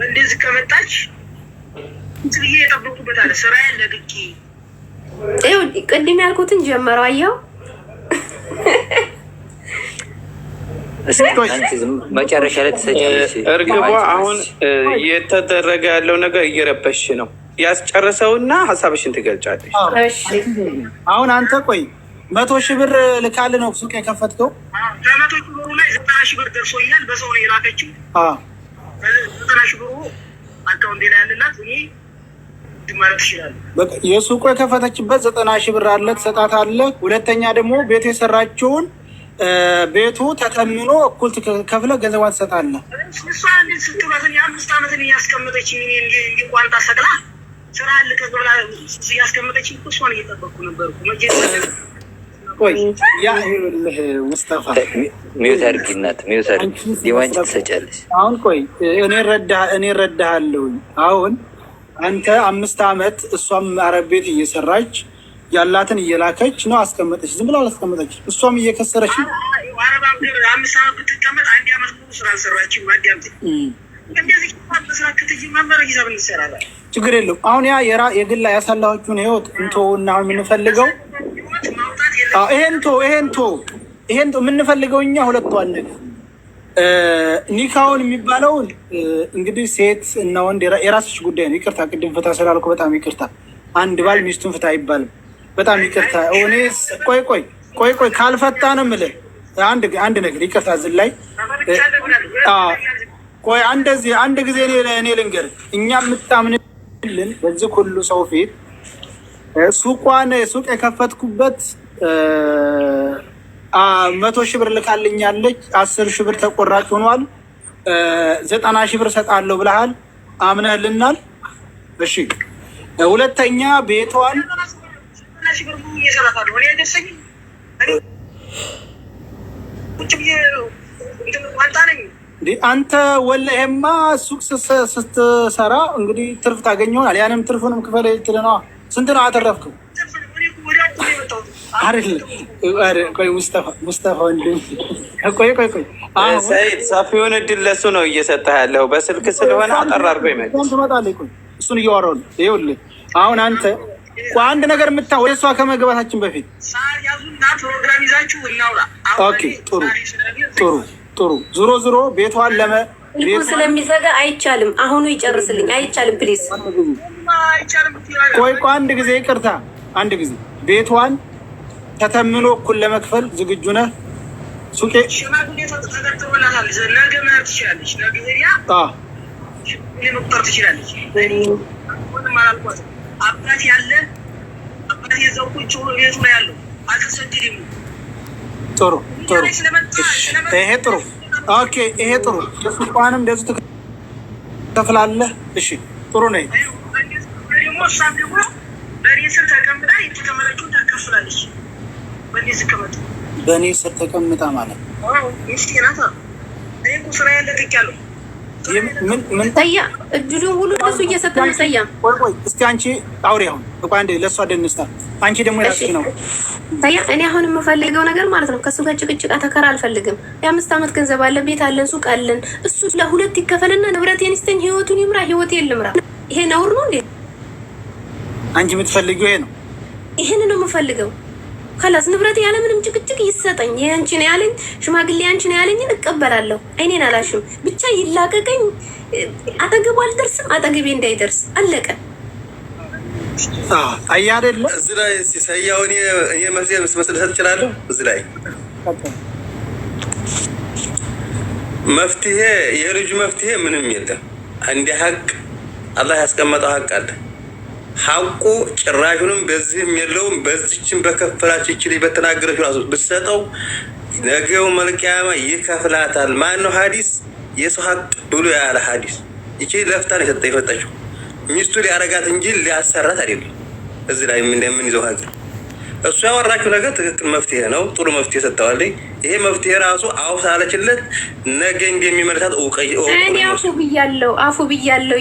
Speaker 3: እንደዚህ ከመጣች ብዬ የጠበቁበት አለ ስራዬን ለቅቄ
Speaker 4: ይኸው ቅድም ያልኩትን ጀመረው። አየኸው
Speaker 5: መጨረሻ ላይ ትሰጫለሽ።
Speaker 6: እርግቧ አሁን እየተደረገ ያለው ነገር እየረበሽ ነው። ያስጨርሰውና ሀሳብሽን ትገልጫለሽ።
Speaker 2: አሁን አንተ ቆይ 100,000 ብር ልካል ነው ሱቅ የከፈትከው።
Speaker 3: ከ100,000 ብሩ ላይ 90,000 ብር ደርሶኛል። በሰው ነው የላከችው። 90,000 ብሩ አካውንቴ ላይ ያለላት እኔ ማለት ይችላል።
Speaker 2: የሱቁ የከፈተችበት 90,000 ብር አለ ትሰጣታለህ። ሁለተኛ ደግሞ ቤቱ የሰራችውን ቤቱ ተተምኖ እኩል ከፍለህ ገንዘቧን ትሰጣለህ።
Speaker 3: እሷ እንዴት ስትሏት የአምስት ዓመትን እያስቀመጠች እንዲህ ቋንጣ ሰቅላ ስራ ልቀቅ ብላ እያስቀመጠች እሷን እየጠበቅኩ ነበርኩ።
Speaker 2: ቆይ ያ ይኸውልህ ሙስጠፋ
Speaker 5: mute አድርጊ እናት mute አድርጊ። ዲዋንች ትሰጫለሽ።
Speaker 2: አሁን ቆይ እኔ እረዳሃለሁኝ። አሁን አንተ 5 ዓመት እሷም አረብ ቤት እየሰራች ያላትን እየላከች ነው አስቀመጠች። ዝም ብላ አላስቀመጠች፣ እሷም እየከሰረች ነው።
Speaker 3: አረብ ሀገር 5 ዓመት ብትቀመጥ አንድ ዓመት ሙሉ ስራ አልሰራችም። እንደዚህ መስራት ከተጀመረ ሂሳብ እንሰራለን።
Speaker 2: ችግር የለውም። አሁን ያ የግላ ያሳላችሁን ህይወት እንተውና አሁን የምንፈልገው ይሄን የምንፈልገው እኛ ሁለቷን ነገር ኒካውን የሚባለውን እንግዲህ ሴት እና ወንድ የራስሽ ጉዳይ ነው። ይቅርታ ቅድም ፍታ ስላልኩ በጣም ይቅርታ። አንድ ባል ሚስቱን ፍታ አይባልም። በጣም ይቅርታ። እኔ ቆይ ቆይ ቆይ ቆይ ካልፈታ ነው የምልህ። አንድ ነገር ይቅርታ፣ እዚህ ላይ ቆይ አንደዚህ አንድ ጊዜ እኔ ልንገርህ፣ እኛ የምታምንልን በዚህ ሁሉ ሰው ፊት ሱቋን ሱቅ የከፈትኩበት 100,000 ብር ልካልኛለች። 10,000 ብር ተቆራጭ ሆኗል። 90,000 ብር እሰጣለሁ ብለሃል፣ አምነህልናል። እሺ ሁለተኛ ቤቷን አንተ ወላሂማ ሱቅ ስትሰራ እንግዲህ ትርፍ ታገኝ ይሆናል። ያንም ትርፉንም ክፈል ትልነዋ። ስንት ነው አተረፍከው? ቆይ ሙስጠፋ ወንድም ቆይ ቆይ ቆይ
Speaker 6: ሰይድ ሰፊውን እድል ለሱ ነው እየሰጠህ ያለው በስልክ ስለሆነ አጠር አድርጎ ይመልስ።
Speaker 2: ትመጣለህ። ቆይ እሱን እያወራሁ ነው። ይኸውልህ አሁን አንተ አንድ ነገር ወደ እሷ ከመግባታችን በፊት
Speaker 3: ፕሮግራም ይዛችሁ እናውራ።
Speaker 2: okay ጥሩ ጥሩ ጥሩ። ዞሮ ዞሮ ቤቷን
Speaker 4: ስለሚዘጋ አይቻልም። አሁኑ ይጨርስልኝ። አይቻልም። please
Speaker 2: ቆይ ቆይ አንድ ጊዜ ይቅርታ፣ አንድ ጊዜ ቤቷን ተተምኖ እኩል ለመክፈል ዝግጁ ነህ? ሱቄ
Speaker 3: ሽማግሌ ተጠርቶላታል። ነገ መሄድ ትችላለች። ነገ ሄዳ ሽማግሌ መቁጠር ትችላለች። ምንም አላልኳትም። አባት ያለ አባት የዛው ቁጭ ብሎ ቤቱ ላይ ያለው አልተሰደደም።
Speaker 2: ጥሩ ጥሩ፣ ይሄ ጥሩ። okay ይሄ ጥሩ። ሱቋንም እንደዚሁ ትከፍላለህ። እሺ ጥሩ ነው።
Speaker 3: ደግሞ እሷም ደግሞ በእኔ ስር ተቀምጣ የተቀመጠችውን ታካፍላለች።
Speaker 2: በእኔ ስር ተቀምጣ ማለት
Speaker 3: ሚስቴ ናት። እኔ እኮ ስራዬን ለቅቄያለሁ።
Speaker 4: ሰያ እድሉን ሁሉ እሱ እየሰጠ ነው። ሰያ
Speaker 2: ቆይ ቆይ እስቲ አንቺ አውሪ አሁን እኮ አንዴ ለእሷ ደንስታ አንቺ ደግሞ የራስሽ ነው።
Speaker 4: ሰያ እኔ አሁን የምፈልገው ነገር ማለት ነው ከእሱ ጋር ጭቅጭቃ ተከራ አልፈልግም። የ5 ዓመት ገንዘብ አለ፣ ቤት አለን፣ ሱቅ አለን። እሱ ለሁለት ይከፈልና ንብረቴን ይስጠኝ፣ ህይወቱን ይምራ፣ ህይወቴን ልምራ። ይሄ ነውር ነው እንዴ?
Speaker 2: አንቺ የምትፈልጊው ይሄ ነው?
Speaker 4: ይሄን ነው የምፈልገው። ከላስ ንብረቴ ያለምንም ጭቅጭቅ ይሰጠኝ። ይሄ አንቺ ነው ያለኝ ሽማግሌ አንቺ ነው ያለኝን እቀበላለሁ። አይኔን አላሽም። ብቻ ይላቀቀኝ። አጠገቡ አልደርስም፣ አጠገቤ እንዳይደርስ አለቀ።
Speaker 2: አይ አይደለ
Speaker 7: እዚህ ላይ ሰያው እኔ መፍትሄ መስጠት እችላለሁ። እዚህ ላይ መፍትሄ የልጁ መፍትሄ ምንም የለም። አንድ ሀቅ አላህ ያስቀመጠው ሀቅ አለ። ሀቁ ጭራሹንም በዚህም የለውም። በዚችም በከፈላች ይችል በተናገረች ራሱ ብትሰጠው ነገው መልቅያማ ይከፍላታል። ማን ነው ሀዲስ የሰው ሀቅ ብሎ ያለ ሀዲስ ይቺ ለፍታ ነው የሰጠ የፈጠችው ሚስቱ ሊያረጋት እንጂ ሊያሰራት አይደለም። እዚህ ላይ እንደምንይዘው ሀቅ እሱ ያወራችው ነገር ትክክል መፍትሄ ነው። ጥሩ መፍትሄ ሰጥተዋለኝ። ይሄ መፍትሄ ራሱ አውፍ ሳለችለት ነገ እንደሚመልሳት
Speaker 4: እኔ አፉ ብያለሁ፣ አፉ ብያለሁ።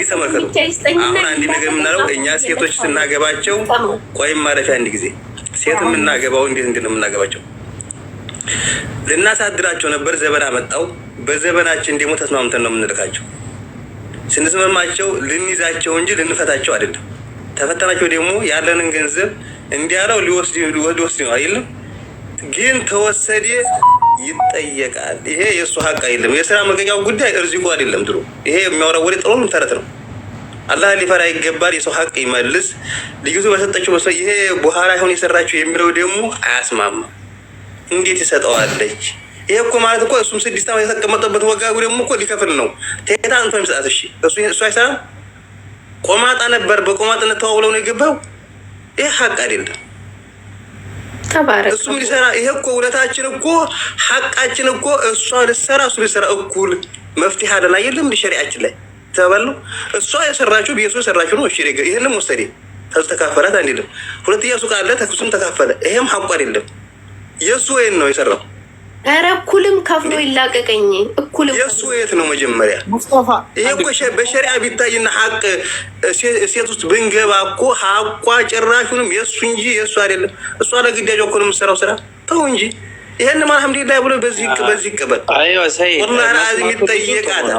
Speaker 7: ተመልከቱ። አሁን አንድ ነገር የምናለው እኛ ሴቶች ስናገባቸው፣ ቆይም ማረፊያ አንድ ጊዜ ሴት የምናገባው እንዴት እንዴት ነው የምናገባቸው? ልናሳድራቸው ነበር። ዘበን አመጣው። በዘበናችን ደግሞ ተስማምተን ነው የምንልካቸው። ስንስማማቸው ልንይዛቸው እንጂ ልንፈታቸው አይደለም። ተፈተናቸው ደግሞ ያለንን ገንዘብ እንዲያለው ሊወስድ ነው አይደለም። ግን ተወሰደ ይጠየቃል። ይሄ የእሱ ሀቅ አይደለም። የስራ መልቀቂያው ጉዳይ እርዚቁ አይደለም። ድሮ ይሄ የሚያወራው ወሬ ጥሩ ተረት ነው። አላህ ሊፈራ ይገባል። የሰው ሀቅ ይመልስ። ልጅቱ በሰጠችው መስ ይሄ በኋላ ይሁን የሰራችው የሚለው ደግሞ አያስማማም። እንዴት ይሰጠዋለች? ይሄ እኮ ማለት እኮ እሱም 6 ዓመት የተቀመጠበት ወጋጉ ደግሞ እኮ ሊከፍል ነው። ቴታ አንቶ የሚሰጣት እሺ፣ እሱ አይሰራም። ቆማጣ ነበር። በቆማጥነት ተዋውለው ነው የገባው። ይሄ ሀቅ አይደለም። እሱም ሊሰራ ይሄ እኮ ውለታችን እኮ ሀቃችን እኮ እሷ ልሰራ እሱ ሊሰራ እኩል መፍትሄ አለን አይደለም? ሸሪዓችን ላይ ተባለው እሷ የሰራችው ቤቱ የሰራችው ነው። እሺ ይህንም ወሰዴ ተካፈላት አንልም። ሁለተኛ ሱቅ አለ ተክሱም ተካፈለ። ይሄም ሀቁ አይደለም። የእሱ ወይን ነው የሰራው።
Speaker 4: ኧረ እኩልም ከፍሎ ይላቀቀኝ። እኩልም
Speaker 7: የእሱ የት ነው መጀመሪያ?
Speaker 2: ሙስጠፋ
Speaker 7: ይሄ እኮ በሸሪዓ ቢታይና ሀቅ ሴት ውስጥ ብንገባ እኮ ሀቋ ጭራሹንም የእሱ እንጂ የእሱ አይደለም። እሷ ለግዳጇ እኮ ነው የምትሰራው ስራ። ተው እንጂ ይሄንም አልሐምዱሊላህ ብሎ በዚህ ይቀበል።
Speaker 6: አይዋ ሰይድ
Speaker 7: ወላሂ አልዓዚም ይጠየቃል።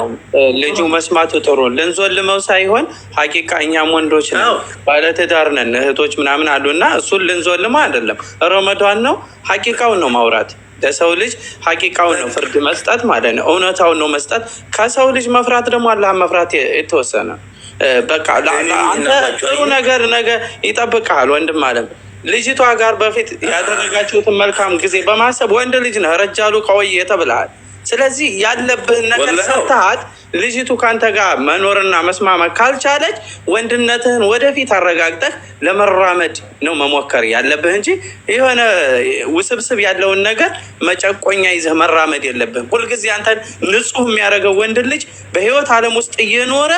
Speaker 6: ልጁ መስማቱ ጥሩ ልንዞልመው ሳይሆን ሀቂቃ እኛም ወንዶች ነን፣ ባለትዳር ነን፣ እህቶች ምናምን አሉና እሱን ልንዞልመው አይደለም። ረመዷን ነው፣ ሀቂቃውን ነው ማውራት። ለሰው ልጅ ሀቂቃውን ነው ፍርድ መስጠት ማለት ነው። እውነታውን ነው መስጠት። ከሰው ልጅ መፍራት ደግሞ አላህን መፍራት የተወሰነ በቃ አንተ ጥሩ ነገር ነገ ይጠብቅሃል ወንድም አለም። ልጅቷ ጋር በፊት ያደረጋችሁትን መልካም ጊዜ በማሰብ ወንድ ልጅ ነህ፣ ረጃሉ ቀወይ ተብለሃል። ስለዚህ ያለብህን ነገር ሰርተሃት ልጅቱ ከአንተ ጋር መኖርና መስማማት ካልቻለች ወንድነትህን ወደፊት አረጋግጠህ ለመራመድ ነው መሞከር ያለብህ እንጂ የሆነ ውስብስብ ያለውን ነገር መጨቆኛ ይዘህ መራመድ የለብህም። ሁልጊዜ አንተን ንጹህ የሚያደርገው ወንድ ልጅ በህይወት ዓለም ውስጥ እየኖረ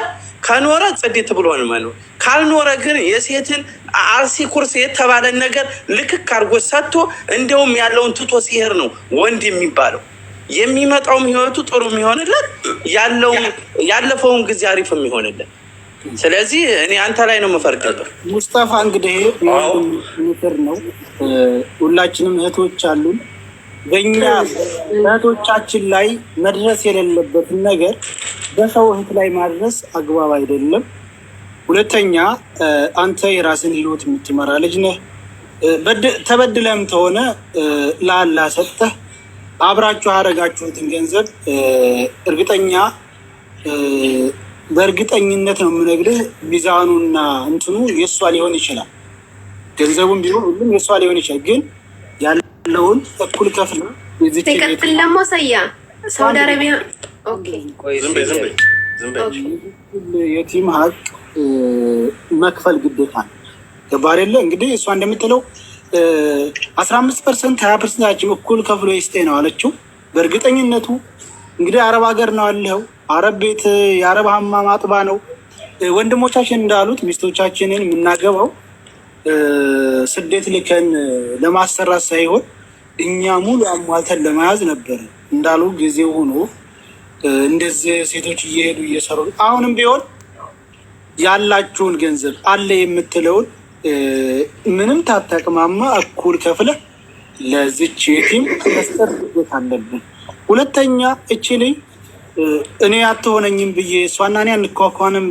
Speaker 6: ከኖረ ጽድት ብሎ ነው መኖር። ካልኖረ ግን የሴትን አርሲ ኩርስ የተባለን ነገር ልክክ አድርጎ ሰጥቶ እንደውም ያለውን ትቶ ሲሄድ ነው ወንድ የሚባለው። የሚመጣውም ህይወቱ ጥሩ የሚሆንለት ያለፈውን ጊዜ አሪፍ የሚሆንለት። ስለዚህ እኔ አንተ ላይ ነው የምፈርድብህ
Speaker 2: ሙስጠፋ። እንግዲህ ምክር ነው። ሁላችንም እህቶች አሉን። በእኛ እህቶቻችን ላይ መድረስ የሌለበትን ነገር በሰው እህት ላይ ማድረስ አግባብ አይደለም። ሁለተኛ አንተ የራስን ህይወት የምትመራ ልጅ ነህ። ተበድለም ተሆነ ለአላህ ሰጥተህ አብራችሁ ያደረጋችሁትን ገንዘብ እርግጠኛ በእርግጠኝነት ነው የምነግርህ፣ ሚዛኑና እንትኑ የእሷ ሊሆን ይችላል። ገንዘቡም ቢሆን ሁሉም የእሷ ሊሆን ይችላል። ግን ያለውን እኩል ከፍል
Speaker 4: ሲቀጥል ደግሞ ሰያ ሳውዲ አረቢያ
Speaker 2: የቲም ሀቅ መክፈል ግዴታ ነው። ገባህ አይደለ? እንግዲህ እሷ እንደምትለው 15% 20% ያችም እኩል ከፍሎ ይስጤ ነው አለችው። በእርግጠኝነቱ እንግዲህ አረብ ሀገር ነው ያለው፣ አረብ ቤት የአረብ ሀማም አጥባ ነው። ወንድሞቻችን እንዳሉት ሚስቶቻችንን የምናገባው ስደት ልከን ለማሰራት ሳይሆን እኛ ሙሉ አሟልተን ለመያዝ ነበር እንዳሉ ጊዜው ሆኖ እንደዚህ ሴቶች እየሄዱ እየሰሩ አሁንም ቢሆን ያላችሁን ገንዘብ አለ የምትለውን ምንም ታጠቅማማ እኩል ከፍለህ ለዚች የቲም መስጠት ግዴታ አለብን። ሁለተኛ እቺ ልጅ እኔ አትሆነኝም ብዬ እሷና እኔ አንኳኳንም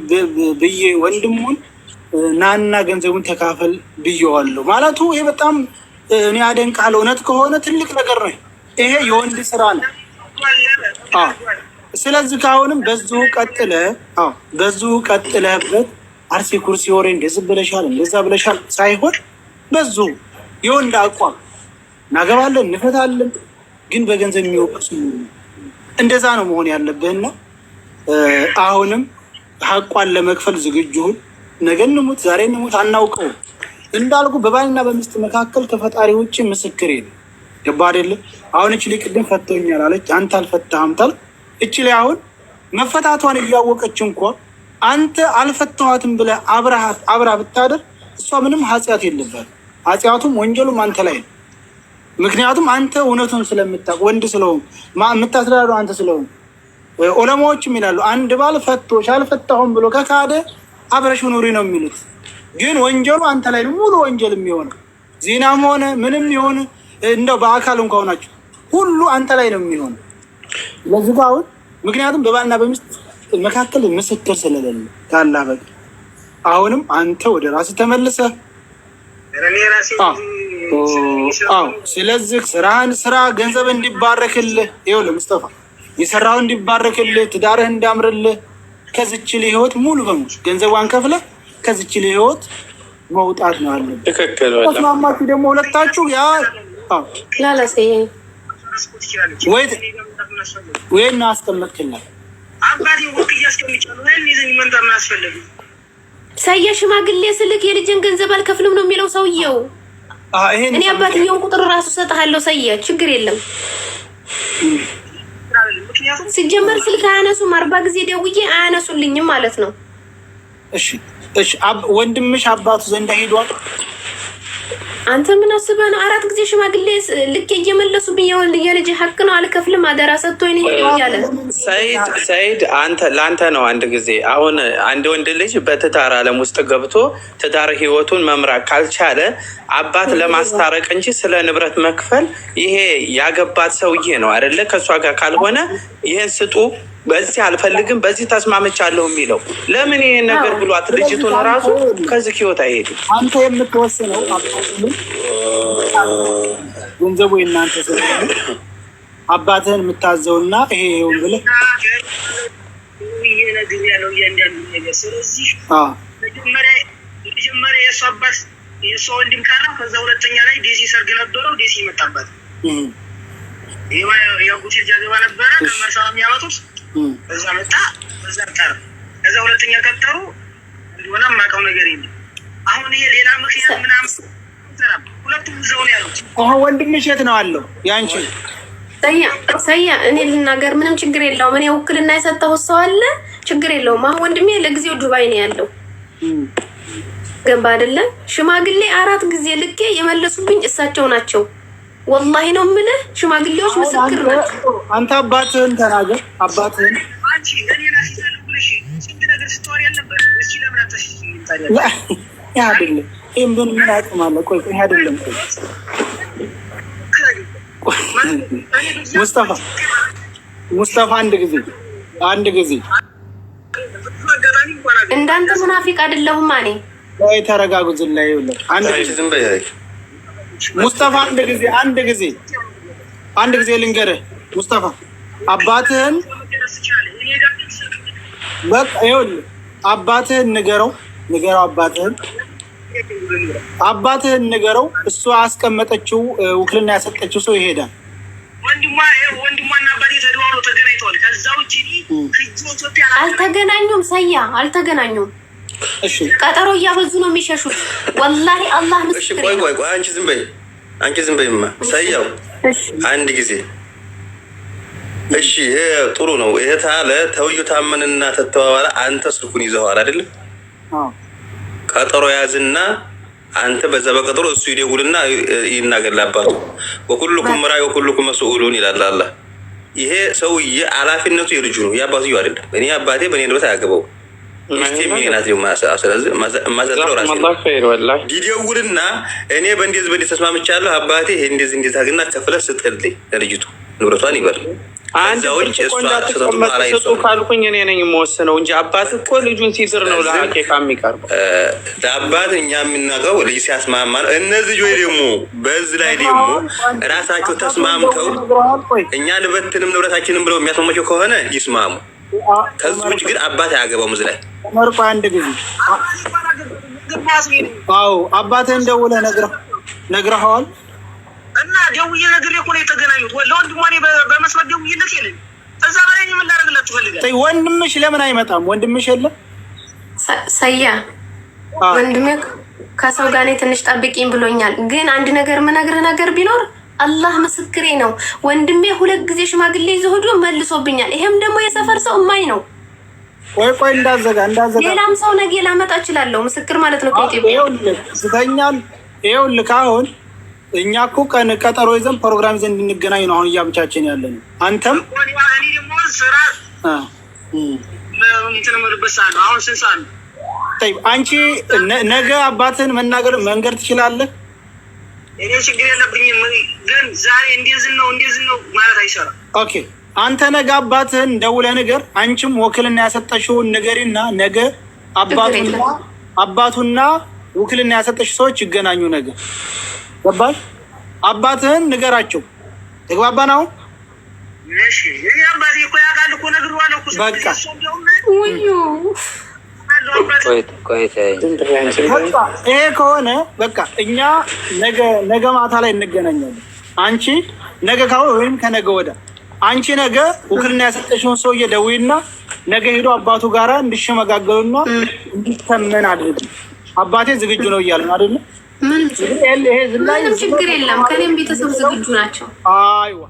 Speaker 2: ብዬ ወንድሙን ናና ገንዘቡን ተካፈል ብዬዋለሁ ማለቱ ይሄ በጣም እኔ አደንቃለሁ። እውነት ከሆነ ትልቅ ነገር ነው። ይሄ የወንድ ስራ ነው። ስለዚህ ከአሁንም በዚሁ ቀጥለ በዚሁ ቀጥለህበት አርሲ ኩርሲ ወሬ እንደዚህ ብለሻል እንደዛ ብለሻል ሳይሆን በዚሁ የወንድ አቋም እናገባለን እንፈታለን፣ ግን በገንዘብ የሚወቅሱ እንደዛ ነው መሆን ያለብህና አሁንም ሀቋን ለመክፈል ዝግጁ ሁን። ነገ እንሙት ዛሬ እንሙት አናውቀውም። እንዳልኩ በባልና በሚስት መካከል ከፈጣሪ ውጭ ምስክር የለም። ገባህ አይደለ? አሁን እች ላይ ቅድም ፈቶኛል አለች፣ አንተ አልፈታህም ታል እች ላይ አሁን መፈታቷን እያወቀች እንኳ አንተ አልፈታኋትም ብለህ አብራ ብታደር እሷ ምንም ኃጢአት የለባትም። ኃጢአቱም ወንጀሉም አንተ ላይ ነው። ምክንያቱም አንተ እውነቱን ስለምታውቅ ወንድ ስለሆንክ የምታስተዳድረው አንተ ስለሆንክ። ዑለማዎችም ይላሉ አንድ ባል ፈቶሽ አልፈታሁም ብሎ ከካደ አብረሽው ኑሪ ነው የሚሉት። ግን ወንጀሉ አንተ ላይ ነው ሙሉ ወንጀል የሚሆነው። ዚናም ሆነ ምንም የሆነ እንደው በአካል እንኳ ሆናችሁ ሁሉ አንተ ላይ ነው የሚሆነው። ለዚህ አሁን ምክንያቱም በባልና በሚስት መካከል ምስክር ስለሌለ ከአላህ በቀር አሁንም አንተ ወደ ራስህ ተመልሰህ አዎ፣ ስለዚህ ስራህን ስራ፣ ገንዘብ እንዲባረክልህ፣ ይኸውልህ ሙስጠፋ የሰራው እንዲባረክልህ፣ ትዳርህ እንዳምርልህ ከዚች ህይወት ሙሉ በሙሉ ገንዘቧን ከፍለህ ከዚች ህይወት መውጣት ነው አለብህ።
Speaker 6: ትክክል።
Speaker 2: ተስማማችሁ ደግሞ ሁለታችሁ ያ ወይ እናስቀመጥክላት
Speaker 4: ሰየ ሽማግሌ ስልክ የልጅን ገንዘብ አልከፍልም ነው የሚለው ሰውየው። እኔ አባትየውን ቁጥር እራሱ እሰጥሃለሁ። ሰየ ችግር የለም። ሲጀመር ስልክ አያነሱም። 40 ጊዜ ደውዬ አያነሱልኝም ማለት ነው።
Speaker 2: እሺ እሺ፣ ወንድምሽ አባቱ ዘንዳ ሄዷል።
Speaker 4: አንተ ምን አስበህ ነው? 4 ጊዜ ሽማግሌ ልኬ እየመለሱብኝ የልጅ ሀቅ ነው አልከፍልም፣ አደራ ሰጥቶኝ ነው ሄደው እያለ
Speaker 6: ሰይድ፣ አንተ ለአንተ ነው። አንድ ጊዜ አሁን አንድ ወንድ ልጅ በትዳር ዓለም ውስጥ ገብቶ ትዳር ህይወቱን መምራት ካልቻለ አባት ለማስታረቅ እንጂ ስለ ንብረት መክፈል ይሄ ያገባት ሰውዬ ነው አይደለ? ከእሷ ጋር ካልሆነ ይሄን ስጡ፣ በዚህ አልፈልግም፣ በዚህ ተስማምቻለሁ የሚለው ለምን ይሄን ነገር ብሏት ልጅቱን ራሱ ከዚህ ህይወት አይሄድም።
Speaker 2: አንተ የምትወስነው ገንዘቡ የእናንተ ስለሆነ አባትህን የምታዘውና ይሄ ይሁን ብለህ
Speaker 3: ያለው እያንዳንዱ ነገር። ስለዚህ መጀመሪያ የእሱ አባት የእሷ ወንድም ካራ፣ ከዛ ሁለተኛ ላይ ዴሲ ሰርግ ነበረው፣ ዴሲ መጣባት። የአጎቴ ልጅ አገባ ነበረ ከመርሳ የሚያመጡት እዛ መጣ፣ እዛ ቀረ። ከዛ ሁለተኛ ቀጠሩ እንደሆነ የማውቀው ነገር የለም። አሁን ይሄ ሌላ ምክንያት ምናምን ሁለቱም እዛው ነው ያሉት።
Speaker 2: አሁን ወንድምሽ የት ነው አለው? ያንቺ
Speaker 4: ሰያ እኔ ልናገር፣ ምንም ችግር የለውም። እኔ ውክልና የሰጠሁት ሰው አለ፣ ችግር የለውም። አሁን ወንድሜ ለጊዜው ዱባይ ነው ያለው። ገባ አይደለም? ሽማግሌ 4 ጊዜ ልኬ የመለሱብኝ እሳቸው ናቸው። ወላሂ ነው የምልህ፣ ሽማግሌዎች ምስክር ናቸው።
Speaker 2: አንተ አባትህን ተናገር፣ አባትህን አይደለም። ይህ ምን ምን አቅም አለ? ቆይ ቆይ፣ አይደለም ሙስጠፋ ሙስጠፋ፣ አንድ ጊዜ አንድ ጊዜ
Speaker 4: እንዳንተ ሙናፊቅ አይደለሁም እኔ።
Speaker 2: ቆይ ተረጋጉ። ዝላ ይኸውልህ፣ አንድ ጊዜ ሙስጠፋ፣ አንድ ጊዜ አንድ ጊዜ አንድ ጊዜ ልንገርህ ሙስጠፋ፣ አባትህን በቃ ይኸውልህ፣ አባትህን ንገረው ንገረው፣ አባትህን አባትህን ንገረው። እሷ ያስቀመጠችው ውክልና ያሰጠችው ሰው ይሄዳል።
Speaker 3: ወንድሟና አባቴ ተደዋውለው ተገናኝተዋል። ከዛ ውጭ
Speaker 4: አልተገናኙም። ሰያ አልተገናኙም። ቀጠሮ እያበዙ ነው የሚሸሹት። ወላሂ አላህ ምስክሬ ነው።
Speaker 7: ቆይ ቆይ፣ አንቺ ዝም በይ፣ አንቺ ዝም በይማ። ሰያው አንድ ጊዜ እሺ፣ ይሄ ጥሩ ነው። ይሄ ታለ ተውዩ ታመንና ተተዋዋለ። አንተ ስልኩን ይዘዋል አይደለም? ቀጠሮ ያዝና አንተ በዛ በቀጠሮ እሱ ይደውልና ይናገር ለአባቱ። ወኩልኩም ራዒ ወኩልኩም መስኡሉን ይላል አላህ። ይሄ ሰውዬ ኃላፊነቱ የልጁ ነው የአባትየው አይደለም። እኔ አባቴ በእኔ ንብረት አያገባው ሚስቴ ሚናት ስለዚህ ማሳድረው ራሴ ነው። ይደውልና እኔ በእንደዚህ በእንደዚህ ተስማምቻለሁ አባቴ ይሄ እንደዚህ እንደዚህ አድርግና ከፍለህ ስጥልኝ ለልጅቱ ንብረቷን ይበል።
Speaker 6: አንድ ብርጭቆ እንዳትቀመጥ ስጡ ካልኩኝ እኔ ነኝ የምወስነው እንጂ አባት እኮ ልጁን ሲድር ነው ለሀቂቃ የሚቀርበው።
Speaker 7: ለአባት እኛ የምናውቀው ልጅ ሲያስማማ ነው። እነዚህ ልጆች ደግሞ በዚህ ላይ ደግሞ ራሳቸው ተስማምተው እኛ ንበትንም ንብረታችንም ብለው የሚያስማማቸው ከሆነ ይስማሙ። ከዚህ ውጭ ግን አባት አያገባውም እዚህ ላይ።
Speaker 2: መርቆ አንድ ጊዜ አዎ፣ አባትህን ደውለህ ነግረኸዋል?
Speaker 3: እና ደውዬ ነግሬ እኮ ነው የተገናኙት። ለወንድሟ እኔ በመስመር ደውዬለት የለም። እዛ በላይ ምን ላደርግላችሁ ፈልጋለሁ።
Speaker 2: ወንድምሽ ለምን አይመጣም? ወንድምሽ የለም?
Speaker 4: ሰያ ወንድሜ ከሰው ጋር እኔ ትንሽ ጠብቂኝ ብሎኛል። ግን አንድ ነገር የምነግርህ ነገር ቢኖር አላህ ምስክሬ ነው። ወንድሜ 2 ጊዜ ሽማግሌ ይዞ ሄዶ መልሶብኛል። ይሄም ደግሞ የሰፈር ሰው እማኝ ነው።
Speaker 2: ቆይ ቆይ፣ እንዳዘጋ እንዳዘጋ።
Speaker 4: ሌላም ሰው ነገ ላመጣ እችላለሁ፣ ምስክር ማለት ነው። ከኢትዮጵያ
Speaker 2: ስተኛል። ይኸውልህ አሁን እኛ እኮ ቀን ቀጠሮ ይዘን ፕሮግራም ይዘን እንድንገናኝ ነው አሁን እያመቻቸን ያለ ነው። አንተም
Speaker 3: እኔ ደግሞ ስራ እንትን የምልበት ሰዓት ነው። አሁን ስንት ሰዓት ነው?
Speaker 2: አንቺ ነገ አባትህን መናገር መንገድ ትችላለህ።
Speaker 3: እኔ ችግር የለብኝም፣ ግን ዛሬ እንደዚህ ነው እንደዚህ ነው ማለት አይሰራም።
Speaker 2: Okay አንተ ነገ አባትህን ደውለህ ንገር። አንቺም ውክልና ያሰጠሽውን ንገሪና ነገ አባቱና ውክልና ያሰጠሽ ሰዎች ይገናኙ ነገ። ገባሽ? አባትህን ንገራቸው። ተግባባን አሁን?
Speaker 3: እሺ እኔ አባቴ እኮ ያውቃል እኮ ነግሬዋለሁ እኮ።
Speaker 2: በቃ ይሄ ከሆነ በቃ እኛ ነገ ነገ ማታ ላይ እንገናኛለን። አንቺ ነገ ካሁን ወይም ከነገ ወዲያ አንቺ ነገ ውክልና ያሰጠሽውን ሰውዬ ደውይና ነገ ሄዶ አባቱ ጋራ እንዲሸመጋገሉና እንዲተመን አድርግ። አባቴ ዝግጁ ነው እያለ ነው አይደለ?
Speaker 4: ምንም ችግር የለም። ከኔም ቤተሰብ ዝግጁ ናቸው።
Speaker 2: አይዋ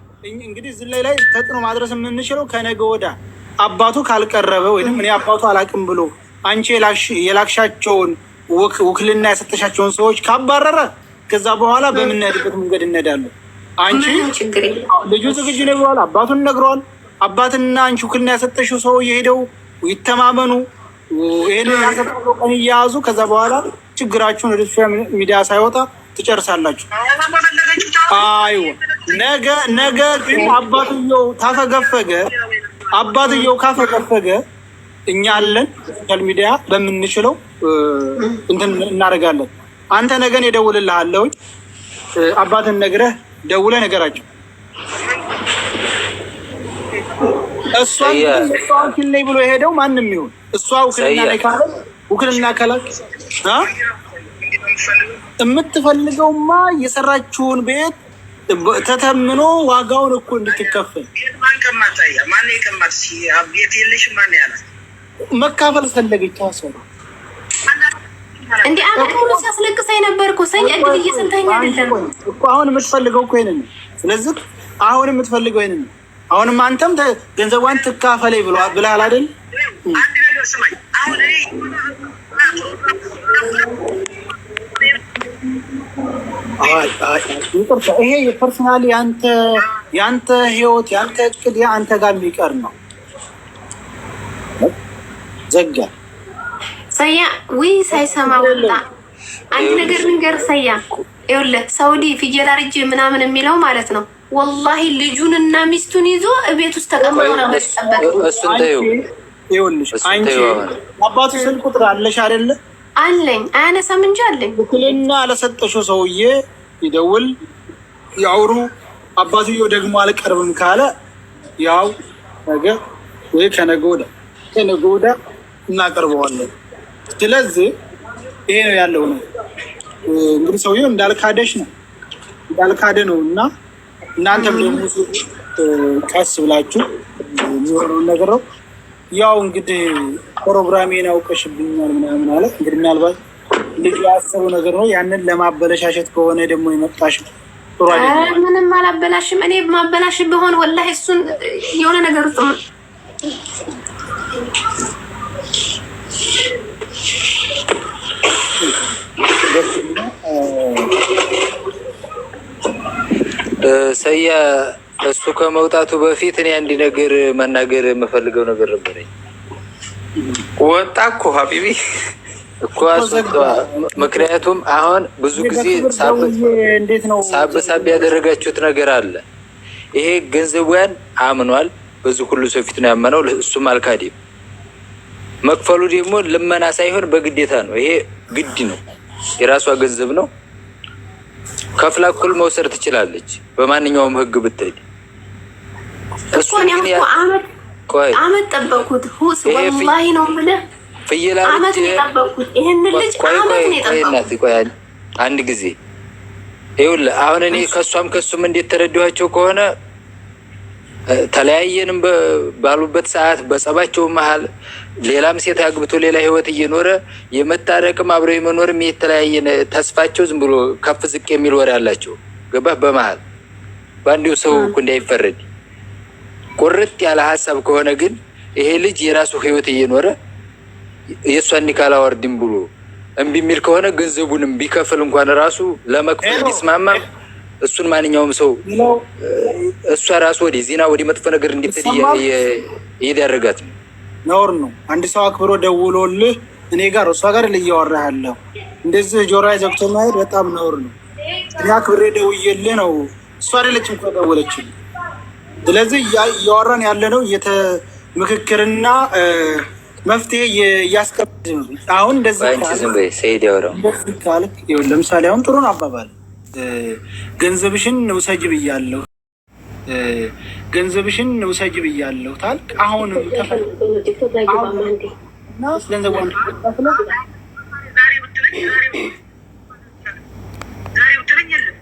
Speaker 2: እንግዲህ ዝላይ ላይ ተጽዕኖ ማድረስ የምንችለው ከነገ ወዲያ አባቱ ካልቀረበ ወይም እኔ አባቱ አላቅም ብሎ አንቺ የላክሻቸውን ውክልና ያሰጠሻቸውን ሰዎች ካባረረ ከዛ በኋላ በምንሄድበት መንገድ እንሄዳለን። አንቺ ልጁ ዝግጁ ነው ብሏል። አባቱን ነግሯል። አባትና አንቺ ውክልና ያሰጠሽው ሰው የሄደው ይተማመኑ። ይሄን ያሰጠው ቀን እየያዙ ከዛ በኋላ ችግራችሁን ወደ social media ሳይወጣ ትጨርሳላችሁ። አይዋ ነገ ነገ ግን አባትየው ታፈገፈገ አባትየው ካፈገፈገ እኛ አለን social media በምንችለው እንትን እናደርጋለን። አንተ ነገን እደውልልሃለሁ። አባትን ነግረህ ደውለህ ነገራቸው። እሷ ወኪል ነኝ ብሎ የሄደው ማንም ይሁን እሷ ውክልና ላይ ካለ ውክልና ከላክ የምትፈልገውማ የሰራችውን ቤት ተተምኖ ዋጋውን እኩል እንድትከፈል መካፈል ፈለገች። ሰው
Speaker 4: እንደ አመት ሙሉ ሲያስለቅሰኝ ነበር እኮ ሰኝ እድል እየሰጠኝ አይደለም
Speaker 2: እኮ አሁን የምትፈልገው እኮ ይሄንን ነው። ስለዚህ አሁን የምትፈልገው ይሄንን ነው። አሁንም አንተም ገንዘቧን ትካፈለኝ ብለሃል አይደል?
Speaker 3: አንድ ነገር ስማኝ። አሁን እኔ
Speaker 2: ይቅርታ፣ ይሄ የ personal ያንተ ህይወት ያንተ እቅድ አንተ ጋር የሚቀር ነው። ዘጋ
Speaker 4: ሰያ ውይ ሳይሰማ ወጣ። አንድ ነገር ልንገር ሰያ፣ ይኸውልህ ሳውዲ ፍየል አርጄ ምናምን የሚለው ማለት ነው። ወላሂ ልጁንና ሚስቱን ይዞ እቤት ውስጥ ተቀምጦ ነበር ይጠበቅ።
Speaker 2: ይኸውልሽ አንቺ አባቱ ስልክ ቁጥር አለሽ አይደለ?
Speaker 4: አለኝ፣ አያነሳም እንጂ አለኝ።
Speaker 2: ውክልና ለሰጠሽው ሰውዬ ይደውል ያውሩ። አባትየው ደግሞ አልቀርብም ካለ ያው ነገ ወይ ከነገ ወዲያ ከነገ ወዲያ እናቀርበዋለን። ስለዚህ ይሄ ነው ያለው ነው። እንግዲህ ሰውዬው እንዳልካደሽ ነው እንዳልካደ ነው። እና እናንተም ደግሞ ቀስ ብላችሁ የሚሆነውን ነገር ነው። ያው እንግዲህ ፕሮግራሜን አውቀሽብኛል ምናምን አለ። እንግዲህ ምናልባት ልጅ ያሰበው ነገር ነው። ያንን ለማበለሻሸት ከሆነ ደግሞ የመጣሽ ጥሩ አይደለም።
Speaker 4: ምንም አላበላሽም። እኔ ማበላሽ ብሆን ወላሂ እሱን የሆነ ነገር ውስጥ
Speaker 5: ሰያ እሱ ከመውጣቱ በፊት እኔ አንድ ነገር መናገር የምፈልገው ነገር ነበረኝ።
Speaker 6: ወጣ እኮ ሀቢቢ
Speaker 5: እኮ አስወጣ። ምክንያቱም አሁን ብዙ ጊዜ ሳብ ሳብ ያደረጋችሁት ነገር አለ። ይሄ ገንዘቧን አምኗል። በዚህ ሁሉ ሰው ፊት ነው ያመነው። እሱም አልካዴም። መክፈሉ ደግሞ ልመና ሳይሆን በግዴታ ነው። ይሄ ግድ ነው። የራሷ ገንዘብ ነው። ከፍላ እኩል መውሰድ ትችላለች፣ በማንኛውም ህግ ብትሄድ።
Speaker 4: እኮ እኔ አመት ጠበኩት። ሁስ ወላሂ ነው የምልህ፣ አመት ነው የጠበኩት። ይሄን ልጅ አመት ነው የጠበኩት።
Speaker 5: አንድ ጊዜ ይኸውልህ፣ አሁን እኔ ከእሷም ከእሱም እንዴት ተረዳኋቸው ከሆነ ተለያየንም ባሉበት ሰዓት በጸባቸው መሀል ሌላም ሴት አግብቶ ሌላ ህይወት እየኖረ የመታረቅም አብረው የመኖርም የተለያየ ተስፋቸው ዝም ብሎ ከፍ ዝቅ የሚል ወሬ አላቸው። ገባህ? በመሀል በአንዲው ሰው እኮ እንዳይፈረድ ቁርጥ ያለ ሀሳብ ከሆነ ግን ይሄ ልጅ የራሱ ህይወት እየኖረ የእሷን ኒካ አላወርድም ብሎ እምቢ የሚል ከሆነ ገንዘቡንም ቢከፍል እንኳን ራሱ ለመክፈል ቢስማማም እሱን ማንኛውም ሰው እሷ ራሱ ወደ ዜና ወደ መጥፎ ነገር እንዲትል እየዳረጋት ነው።
Speaker 2: ነውር ነው። አንድ ሰው አክብሮ ደውሎልህ እኔ ጋር እሷ ጋር እያወራህ ያለው እንደዚህ ጆሮ ዘግቶ መሄድ በጣም ነውር ነው። እኔ አክብሬ ደውዬልህ ነው፣ እሷ አይደለችም እኮ ደወለችልህ። ስለዚህ እያወራን ያለ ነው ምክክርና መፍትሄ እያስቀመጥን ነው። አሁን እንደዚህ ካልክ ለምሳሌ አሁን ጥሩ ነው አባባል ገንዘብሽን ውሰጅ ብያለሁ፣ ገንዘብሽን ውሰጅ ብያለሁ ታልክ አሁንም ገንዘቧን
Speaker 3: ዛሬ ብትለኝ የለም።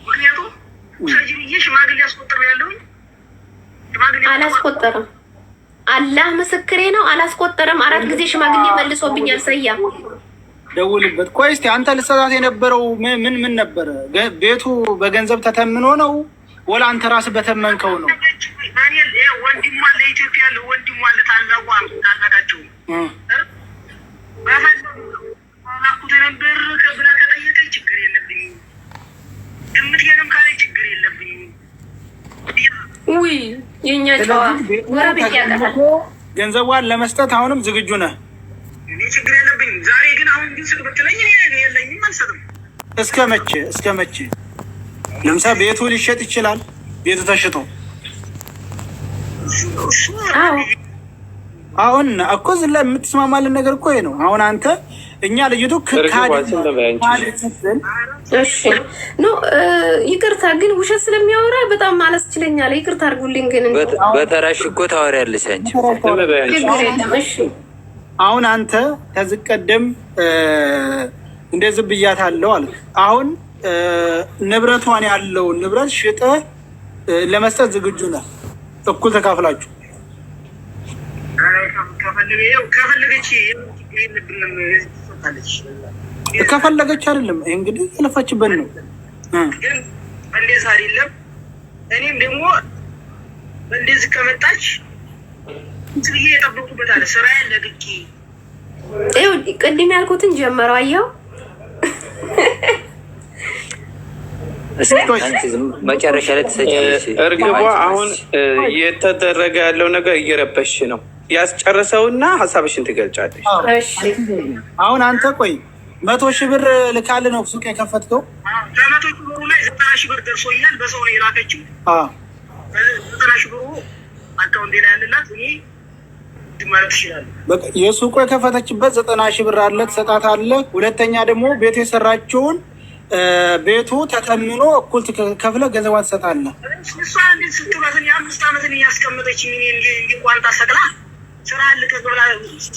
Speaker 3: ምክንያቱም ውሰጅ ብዬ ሽማግሌ አስቆጥሬያለሁኝ።
Speaker 4: አላስቆጠረም። አላህ ምስክሬ ነው። አላስቆጠረም። 4 ጊዜ ሽማግሌ መልሶብኛል። ሰያ
Speaker 2: ደውልበት። ቆይ እስኪ አንተ ልትሰጣት የነበረው ምን ምን ነበረ? ቤቱ በገንዘብ ተተምኖ ነው ወላ አንተ ራስህ በተመንከው ነው?
Speaker 3: ወንድሟ ለኢትዮጵያ ወንድሟ ታላቋ ታላቃቸው ላኩት ነበር ብላ ከጠየቀኝ ችግር የለብኝም። ግምቴንም ካለኝ ችግር የለብኝም።
Speaker 4: ውይ የኛ ጨዋ ጎረቤት ያውቃታል።
Speaker 2: ገንዘቧን ለመስጠት አሁንም ዝግጁ ነህ?
Speaker 3: እኔ ችግር የለብኝም። ዛሬ ግን አሁን ግን ስጥ ብትለኝ የለኝም፣ አልሰጥም።
Speaker 2: እስከ መቼ እስከ መቼ? ለምሳሌ ቤቱ ሊሸጥ ይችላል። ቤቱ ተሽጦ አሁን እኮ እዚህ ላይ የምትስማማልን ነገር እኮ ይሄ ነው። አሁን አንተ እኛ ልጅቱ
Speaker 4: No ይቅርታ ግን ውሸት ስለሚያወራ በጣም አላስችለኛል። ይቅርታ አድርጉልኝ። ግን
Speaker 5: በተራሽ እኮ ታወሪያለሽ አንቺ።
Speaker 4: ችግር የለም። እሺ
Speaker 2: አሁን አንተ ከዚህ ቀደም እንደዚህ ብያታለሁ አልክ። አሁን ንብረቷን ያለውን ንብረት ሽጠህ ለመስጠት ዝግጁ ነህ? እኩል ተካፍላችሁ ከፈለገች አይደለም እንግዲህ የለፋችበት ነው።
Speaker 3: ግን እንደዚህ አይደለም። እኔም ደግሞ እንደዚህ ከመጣች ብዬ የጠበኩበት አለ ስራዬን ለቅቄ
Speaker 4: ይኸው ቅድም ያልኩትን ጀመረው። አየኸው
Speaker 5: መጨረሻ ላይ ትሰጫለሽ።
Speaker 6: እርግቧ አሁን እየተደረገ ያለው ነገር እየረበሽ ነው። ያስጨርሰውና ሀሳብሽን ትገልጫለሽ።
Speaker 2: አሁን አንተ ቆይ 100 ሺህ ብር ልካል ነው ሱቅ የከፈትከው።
Speaker 3: ከ100 ሺህ ብሩ ላይ 90 ሺህ ብር ደርሶኛል። በሰው ነው የላከችው። 90 ሺህ ብሩ አካውንቴ ላይ ያለላት እኔ ማለት ይችላል።
Speaker 2: የሱቁ የከፈተችበት 90 ሺህ ብር አለ ትሰጣታለህ። ሁለተኛ ደግሞ ቤቱ የሰራችውን ቤቱ ተተምኖ እኩል ከፍለህ ገንዘቧን ትሰጣለህ።
Speaker 3: እሷ እንዴት ስትሏትን የ5 ዓመትን እያስቀመጠች እንዲህ ቋንጣ ሰቅላ ስራ ልቀቅ ብላ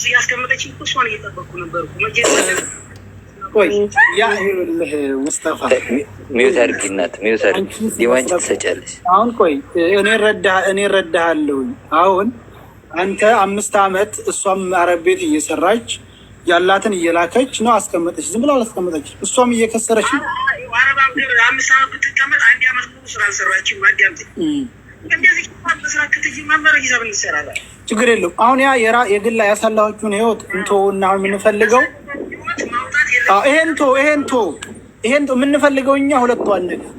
Speaker 3: እያስቀመጠች እሷን እየጠበቅኩ ነበርኩ።
Speaker 2: ቆይ ያ ይኸውልህ ሙስጠፋ
Speaker 5: mute አድርጊ እናት mute አድርጊ። ዲዋንች ትሰጫለሽ።
Speaker 2: አሁን ቆይ እኔ እረዳሃለሁኝ። አሁን አንተ 5 ዓመት እሷም አረብ ቤት እየሰራች ያላትን እየላከች ነው አስቀመጠች። ዝም ብላ አላስቀመጠች። እሷም እየከሰረች ነው።
Speaker 3: አረብ ሀገር 5 ዓመት ብትቀመጥ 1 ዓመት ሙሉ ስራ አልሰራችም። እንደዚህ መስራት ከተጀመረ ሂሳብ እንሰራለን።
Speaker 2: ችግር የለውም። አሁን ያ የግላ ያሳላችሁን ህይወት እንተውና አሁን የምንፈልገው ይሄን የምንፈልገው እኛ ሁለቷን ነገር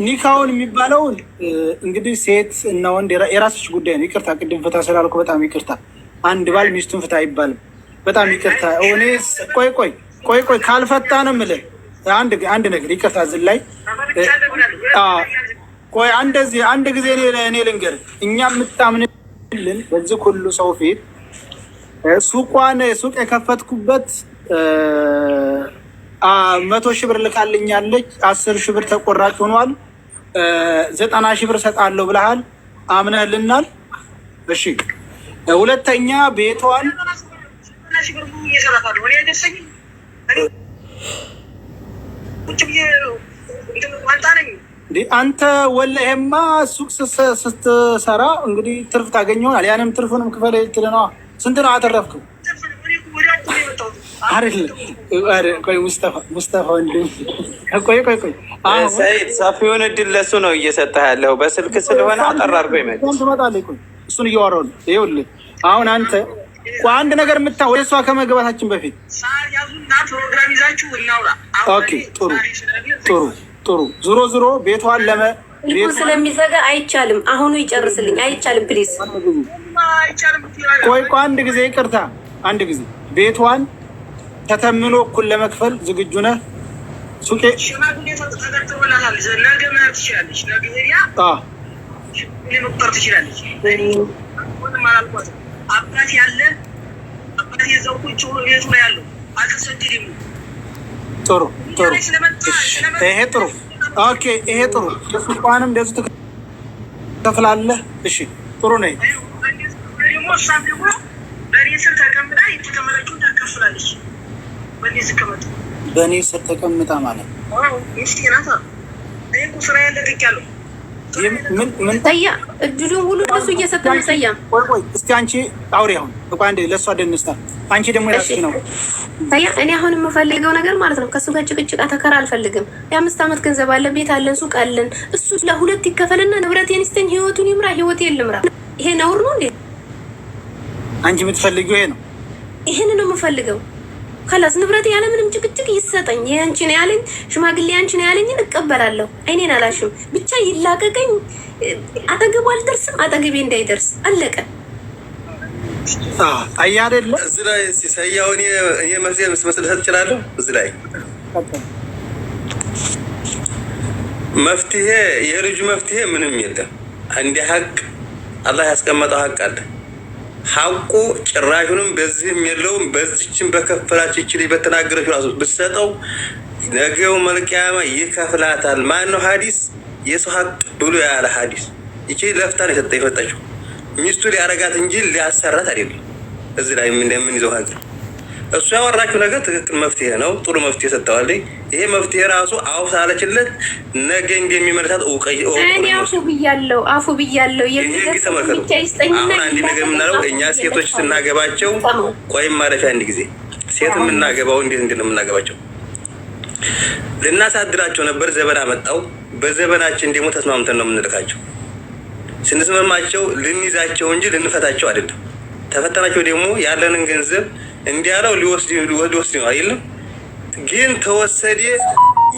Speaker 2: ኒካውን የሚባለውን እንግዲህ ሴት እና ወንድ የራስሽ ጉዳይ ነው። ይቅርታ ቅድም ፍታ ስላልኩ በጣም ይቅርታ። አንድ ባል ሚስቱን ፍታ አይባልም። በጣም ይቅርታ። እኔ ቆይ ቆይ ቆይ ቆይ ካልፈታ ነው የምልህ። አንድ ነገር ይቅርታ፣ እዚህ ላይ ቆይ አንደዚህ አንድ ጊዜ እኔ ልንገርህ፣ እኛ የምታምንልን በዚህ ሁሉ ሰው ፊት ሱቋን ሱቅ የከፈትኩበት 100 ሺህ ብር ልካልኛለች። 10 ሺህ ብር ተቆራጭ ሆኗል። 90 ሺህ ብር እሰጣለሁ ብለሃል፣ አምነህልናል። እሺ ሁለተኛ ቤቷን አንተ ወላሂማ ሱቅ ስትሰራ እንግዲህ ትርፍ ታገኝ ይሆናል። ያንም ትርፉንም ክፈል ትልህ ነዋ። ስንት ነው አተረፍከው? ቆይ ሙስጠፋ ወንድም ቆይ ቆይ ቆይ
Speaker 6: ሰይድ ሰፊውን እድል ለሱ ነው እየሰጠህ ያለው በስልክ ስለሆነ አጠር አድርጎ ይመልስ።
Speaker 2: ትመጣለህ። ቆይ እሱን እያወራሁ ነው። ይኸውልህ አሁን አንተ አንድ ነገር የምታ ወደ እሷ ከመግባታችን በፊት
Speaker 3: ፕሮግራም ይዛችሁ እናውራ።
Speaker 2: Okay፣ ጥሩ ጥሩ ጥሩ። ዞሮ ዞሮ ቤቷን ለመ
Speaker 4: ስለሚዘጋ አይቻልም። አሁኑ ይጨርስልኝ። አይቻልም። Please።
Speaker 2: ቆይ ቆይ፣ አንድ ጊዜ ይቅርታ፣ አንድ ጊዜ ቤቷን ተተምኖ እኩል ለመክፈል ዝግጁ ነህ? ሱቄ
Speaker 3: ሽማግሌ ተቀጥሮላታል። ነገ መሄድ ትችላለች። ነገ ሄዳ ሽማግሌ መቁጠር ትችላለች። አሁንም አላልኳትም። አባት ያለ አባት የዛው ቁጭ ብሎ ቤቱ ላይ ያለው አልተሰደደም።
Speaker 2: ጥሩ ጥሩ፣ ይሄ ጥሩ። Okay፣ ይሄ ጥሩ። የሱቋንም እንደዚሁ ትከፍላለህ። እሺ፣ ጥሩ ነው።
Speaker 3: ደግሞ እሷም ደግሞ በእኔ ስር ተቀምጣ የተቀመጠችውን ታካፍላለች። በእኔ ስቀመጥ
Speaker 2: በእኔ ስር ተቀምጣ ማለት
Speaker 3: ሚስቴ ናት። እኔ እኮ ስራዬን ለቅቄያለሁ።
Speaker 4: ሰያ እድሉን ሁሉ እሱ እየሰጠ ነው። ሰያ
Speaker 2: ቆይ ቆይ፣ እስቲ አንቺ አውሪ አሁን። ቆይ አንዴ ለእሷ ደንስታ፣ አንቺ ደግሞ የራስሽ ነው።
Speaker 4: ሰያ፣ እኔ አሁን የምፈልገው ነገር ማለት ነው ከእሱ ጋር ጭቅጭቅ ተከራ አልፈልግም። የ5 ዓመት ገንዘብ አለ፣ ቤት አለን፣ ሱቅ አለን። እሱ ለሁለት ይከፈልና ንብረቴን ይስጠኝ፣ ህይወቱን ይምራ፣ ህይወቴን ልምራ። ይሄ ነውር ነው እንዴ?
Speaker 2: አንቺ የምትፈልጊው ይሄ ነው?
Speaker 4: ይሄን ነው የምፈልገው። خلاص ንብረቴ ያለምንም ጭቅጭቅ ይሰጠኝ። የአንቺ ነው ያለኝ ሽማግሌ፣ አንቺ ነው ያለኝን እቀበላለሁ። አይኔን አላሽም። ብቻ ይላቀቀኝ። አጠገቡ አልደርስም፣ አጠገቤ እንዳይደርስ፣ አለቀ።
Speaker 2: አየህ አይደለ?
Speaker 7: እዚህ ላይ ሰያው እኔ መፍትሄ መስጠት እችላለሁ። እዚህ ላይ መፍትሄ የልጁ መፍትሄ ምንም የለም። እንደ ሀቅ አላህ ያስቀመጠው ሀቅ አለ። ሀቁ ጭራሹንም በዚህም የለውም። በዚችም በከፈላች ይችል በተናገረችው ራሱ ብትሰጠው ነገው መልቅያማ ይከፍላታል። ማን ነው ሀዲስ የሰው ሀቅ ብሎ ያለ ሀዲስ? ይቺ ለፍታ ነው የሰጠ የፈጠችው ሚስቱ ሊያረጋት እንጂ ሊያሰራት አይደለም። እዚህ ላይ እንደምንይዘው ሀቅ እሱ ያወራችው ነገር ትክክል መፍትሄ ነው። ጥሩ መፍትሄ ሰጥተዋል። ይሄ መፍትሄ ራሱ አውፍ ሳለችለት ነገ እንደሚመልሳት
Speaker 4: እኔ አፉ ብያለሁ፣ አፉ ብያለሁ።
Speaker 7: ተመልከቱ። አሁን አንድ ነገር የምናለው እኛ ሴቶች ስናገባቸው፣ ቆይም ማለፊያ አንድ ጊዜ ሴት የምናገባው እንዴት እንዴት ነው የምናገባቸው? ልናሳድራቸው ነበር። ዘበን አመጣው። በዘበናችን ደግሞ ተስማምተን ነው የምንልካቸው። ስንስማማቸው ልንይዛቸው እንጂ ልንፈታቸው አይደለም። ተፈተናቸው ደግሞ ያለንን ገንዘብ እንዲያለው ሊወስድ ነው አይደለም። ግን ተወሰደ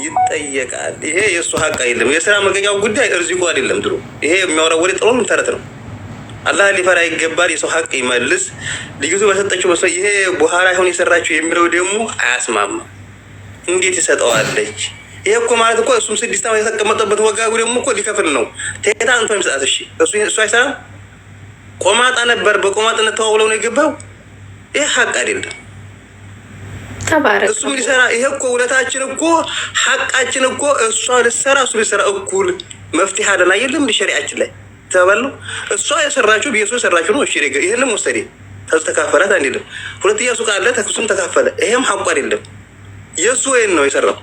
Speaker 7: ይጠየቃል። ይሄ የእሱ ሀቅ አይደለም። የስራ መልቀቂያው ጉዳይ እርዚቁ አይደለም። ድሮ ይሄ የሚያወራው ወሬ ጥሩ ተረት ነው። አላህ ሊፈራ ይገባል። የሰው ሀቅ ይመልስ። ልጅቱ በሰጠችው መስ ይሄ በኋላ ይሁን የሰራችው የሚለው ደግሞ አያስማማም። እንዴት ይሰጠዋለች? ይሄ እኮ ማለት እኮ እሱም 6 ዓመት የተቀመጠበት ወጋጉ ደግሞ እኮ ሊከፍል ነው። ቴታ አንቶ የሚሰጣት እሺ፣ እሱ አይሰራም። ቆማጣ ነበር። በቆማጥነት ተዋውለው ነው የገባው። ይህ ሀቅ አይደለም። እሱም ሊሰራ ይሄ እኮ ውለታችን እኮ ሀቃችን እኮ እሷ ልሰራ እሱ ሊሰራ እኩል መፍትሄ አለን አይደለም? ሸሪዓችን ላይ ተባለው እሷ የሰራችው ቤቱ የሰራችው ነው። እሺ ይህንም ወሰዴ ተካፈላት አንልም። ሁለተኛ ሱቅ አለ እሱም ተካፈለ። ይሄም ሀቁ አይደለም። የእሱ ወይን ነው የሰራው።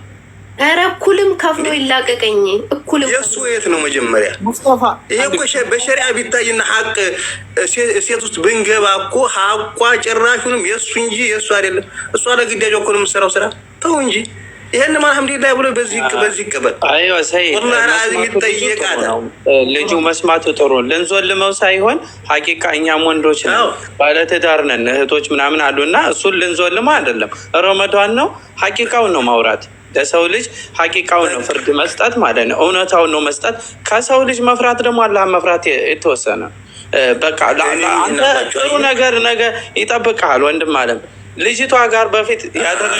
Speaker 4: ኧረ እኩልም ከፍሎ ይላቀቀኝ። እኩልም
Speaker 7: የእሱ የት ነው መጀመሪያ?
Speaker 2: ሙስጠፋ፣
Speaker 7: ይሄ እኮ በሸሪዓ ቢታይና ሀቅ ሴት ውስጥ ብንገባ እኮ ሀቋ ጭራሹንም የእሱ እንጂ የእሱ አይደለም። እሷ ለግዳጇ እኮ ነው የምትሰራው ስራ። ተው እንጂ ይሄንም አልሐምዱሊላህ ብሎ በዚህ በዚህ ይቀበል።
Speaker 6: አይዋ ሰይድ፣
Speaker 7: ወላሂ ይጠየቃታል።
Speaker 6: ልጁ መስማቱ ጥሩ ልንዞልመው ሳይሆን ሀቂቃ እኛም ወንዶች ነን፣ ባለትዳር ነን፣ እህቶች ምናምን አሉና እሱን ልንዞልመው አይደለም። ረመዷን ነው፣ ሀቂቃውን ነው ማውራት። ለሰው ልጅ ሀቂቃውን ነው ፍርድ መስጠት ማለት ነው። እውነታውን ነው መስጠት። ከሰው ልጅ መፍራት ደግሞ አላህን መፍራት የተወሰነ በቃ አንተ ጥሩ ነገር ነገ ይጠብቅሃል ወንድም አለም ልጅቷ ጋር በፊት ያደረገ